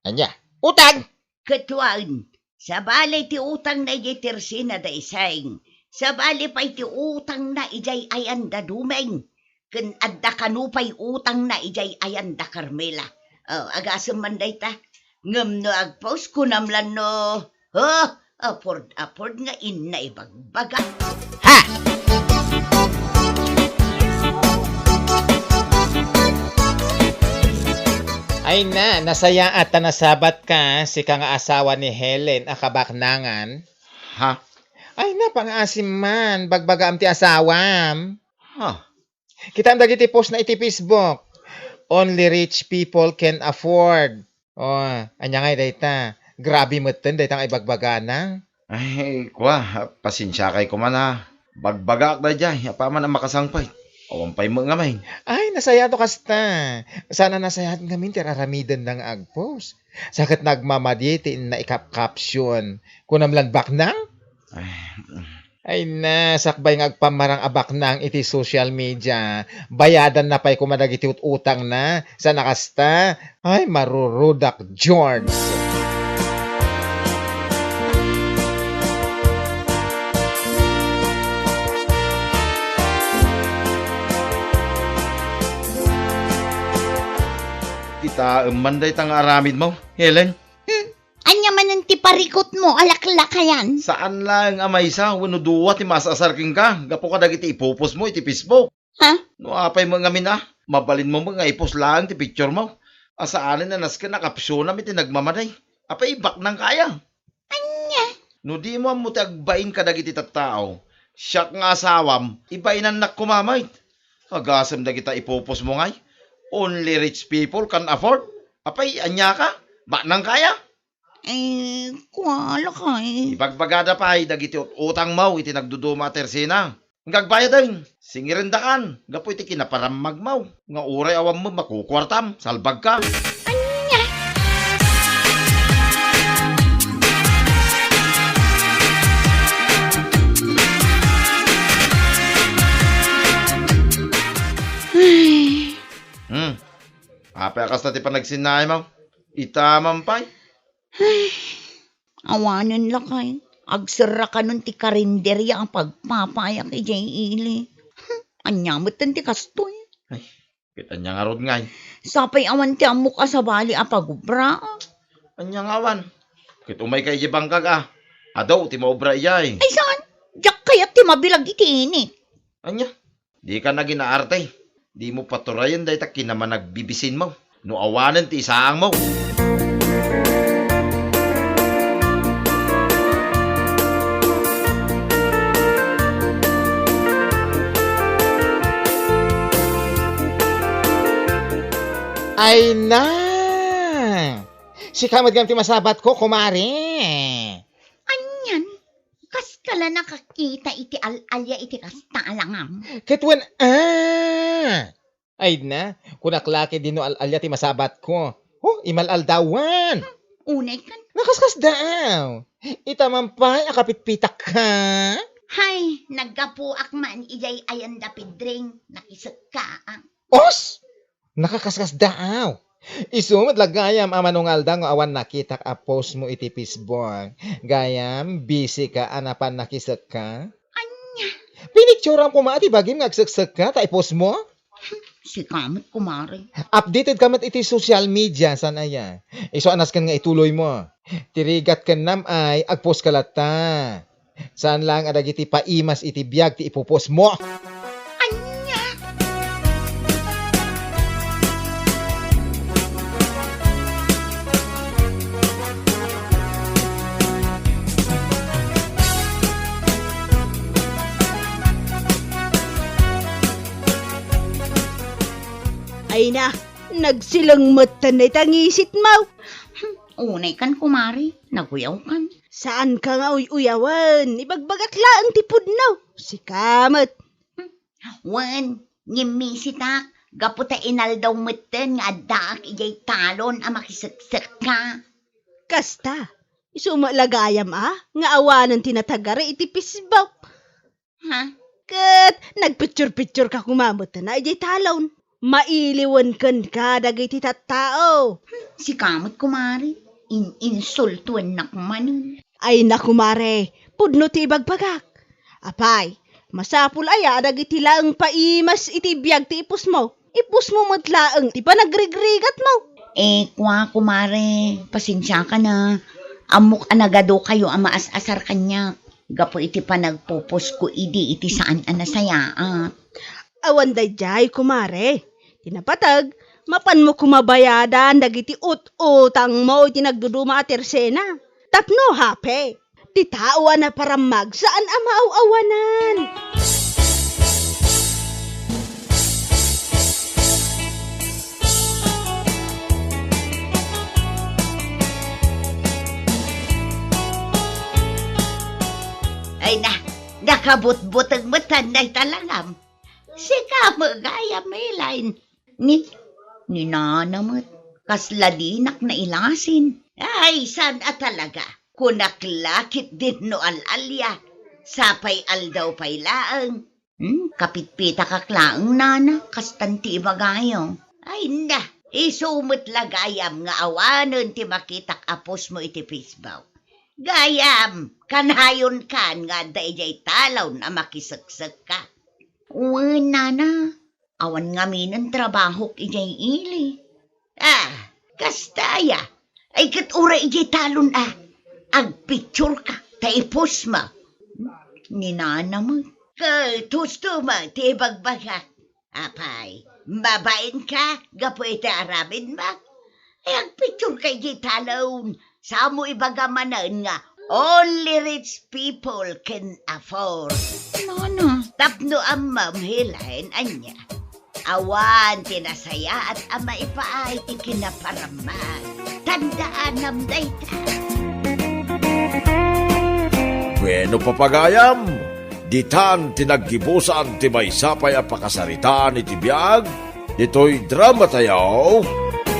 ania? Utang? Ket wen, sabali ti utangna idiay tersena da Ising. Sabali pay ti utangna idiay ayan da Dumeng. Ken adda kano pay utangna idiay ayan da Carmela. Oh, agasem man dayta. Ngem no agpost, kunam lan no, oh, afford, afford nga inna ibagbaga. Ha! Ay na, nasayaat ta nasabatka, sika nga asawa ni Helen a kabaknangan. Ha? Ay na, pangaasim man, bagbagaam ti asawam. Ha? Kitaem dagiti post na iti Facebook. Only rich people can afford. Oh, ania ngay dayta? Grabe metten dayta nga ibagbagana. Ay, kua, pasensiakay koma a. Bagbagaak daydiay, apaman a makasangpet. Awan pay met ngamin. Ay, nasayaat no kasta. Saan a nasayaat ngamin ti ar-aramidenna nga agpost. Sa ket nagmamadi ti inna ikap-caption. Kunam lan baknang? Ay, mm. Ay na, sakbay nga agpammarang a baknang iti social media, bayadanna pay koma dagiti ut-utangna, saan a kasta? Ay, marurudak, George! Kitaem man dayta nga aramidmo, Helen? Hmm? Ania Manen ti parikutmo a laklakayan. Saan laeng a maysa wenno dua ti maas-asar kenka gapu kadagiti ipupos mo iti Facebook. Ha? No apay met ngamin a, mabalin mo met nga ipos laeng ti picture mo. A saanen a nasken a kapsionam iti nagmamadi. Apay, baknang kaya. Ania? No di mo ammo ti agbain kadagiti tattao, siak nga asawam, ibainannak koma met. Agasem dagita ipupos mo ngay. Only rich people can afford. Apay, ania ka? Baknang kaya? Eh, kua lakay. Ibagbagada pay dagiti ut-utangmo iti nagduduma a tersena. Nga agbayaden, singirendakan gapu iti kinaparammagmo nga uray awan met makukuartam, salbagka. Ania? Ay. Hmm. Apay a kasta ti panagsinnaaymo? Ita man pay. Ay, awanen lakay. Agserrakanon ti karinderia a pagpapayak idiay ili. Ania metten ti kastoy? Ay, ket ania ngarud ngay? Sapay awan ti ammok a sabali a pagubra. Ania nga awan? Ket umayka idiay bangkag a. Adu ti maubra idiay. Ay, saan? Diak kayat ti mabilag iti init. Ania? Dika naginaarte. Dimo paturayen dayta kinamanagbibisinmo no awanen ti isaangmo. Ay na! Sika met gayam ti masabatko, kumare. Anian? Kaskala nakakita iti al-alia iti kasta a langam. Ket wen a! Ay na, kunak la ket di no al-alia ti masabatko. Oh, imal-aldawan! Unay kan. Nakaskasdaaw! Ita man pay a kapitpitak ka? Hay, naggapuak man idiay ayan da Pedring, nakisekka. Os! Nakakaskasdaaw! Isu met la gayam a manungalda nga awan nakitak a post mo iti Facebook. Gayam, busy ka a napan nakisekka? Ania? Pinicturam koma ti bagim nga agseksekka ta i-post mo? Sika met, kumare. Updated ka met iti social media, saan aya? Isu a nasken nga ituloy mo. Ti rigat ken nam ay agpost ka latta. Saan laeng a dagiti paimas iti biag ti ipupos mo. Ania? Ay na, nagsileng metten dayta ngisitmo. Unay kan, kumare, naguyawkan. Saanka nga uy-uyawen, ibagbagak laeng ti pudno. Sika met. Wen, ngimmisitak, gapu ta inaldaw metten nga addaak idiay talon a makiseksekka. Kasta, isu met la gayam a, nga awanen ti natagari iti Facebook. Ha? Ket nagpicture-picture ka koma met na idiay talon. Mailiwen kenka dagiti tattao. Sika met, kumare, in-insultuennak manen. Ay na, kumare, pudno ti ibagbagak. Apay, masapul aya a dagiti laeng paimas iti biag ti ipusmo? Ipusmo met laeng ti panagrigrigatmo. Eh, kua, kumare, pasensiakan a. Ammok a nagadukayo a maas-asar kaniak gapu iti panagpuposko idi iti saan a nasayaat. Awan daydiay, kumare. Ti napateg, mapanmo koma bayadan dagiti ut-utangmo iti nagduduma a tersena. Tapno hape, ti tao a naparammag saan a maaw-awanan. Ay na, nakabutbuteng met dayta langam. Sika met gayam, Elaine. Ni, ni Nana met, kasla dinak nailasin. Ay, saan a talaga. Kunak la ket dinno al-alia. Sapay aldaw pay laeng. Hmm, kapitpitakak laeng, Nana, kastan ti ibagayo. Ay na, isu met la gayam nga awanen ti makitak a post mo iti Facebook. Gayam, kanayonkan nga adda idiay talon a makiseksekka. Wen, Nana, awan ngaminen trabahok idiay ili. Ah, kasta aya. Ay, ket uray idiay talon a agpictureka ta ipostmo. Ni nana met. Ket husto met ti ibagbagak. Apay, mabainka gapu iti aramidmo? Ay, agpictureka idiay talon. Samo ibaga manen nga only rich people can afford. Nana. Tapno ammom, Helen, ania? Awan ti nasayaat a maipaay ti kinaparamman. Tandaanam dayta. Bueno, papagayam, ditan ti naggibusan ti maysa pay a pakasaritaan iti biag ditoy drama tayo,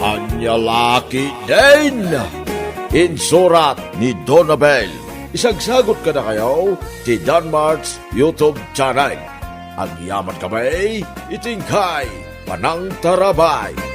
Ania La Ketdin. Insurat ni Donabel. Isagsagot kadakayo ti Danmart's YouTube channel. Agyaman kami iti inkay panangtarabay.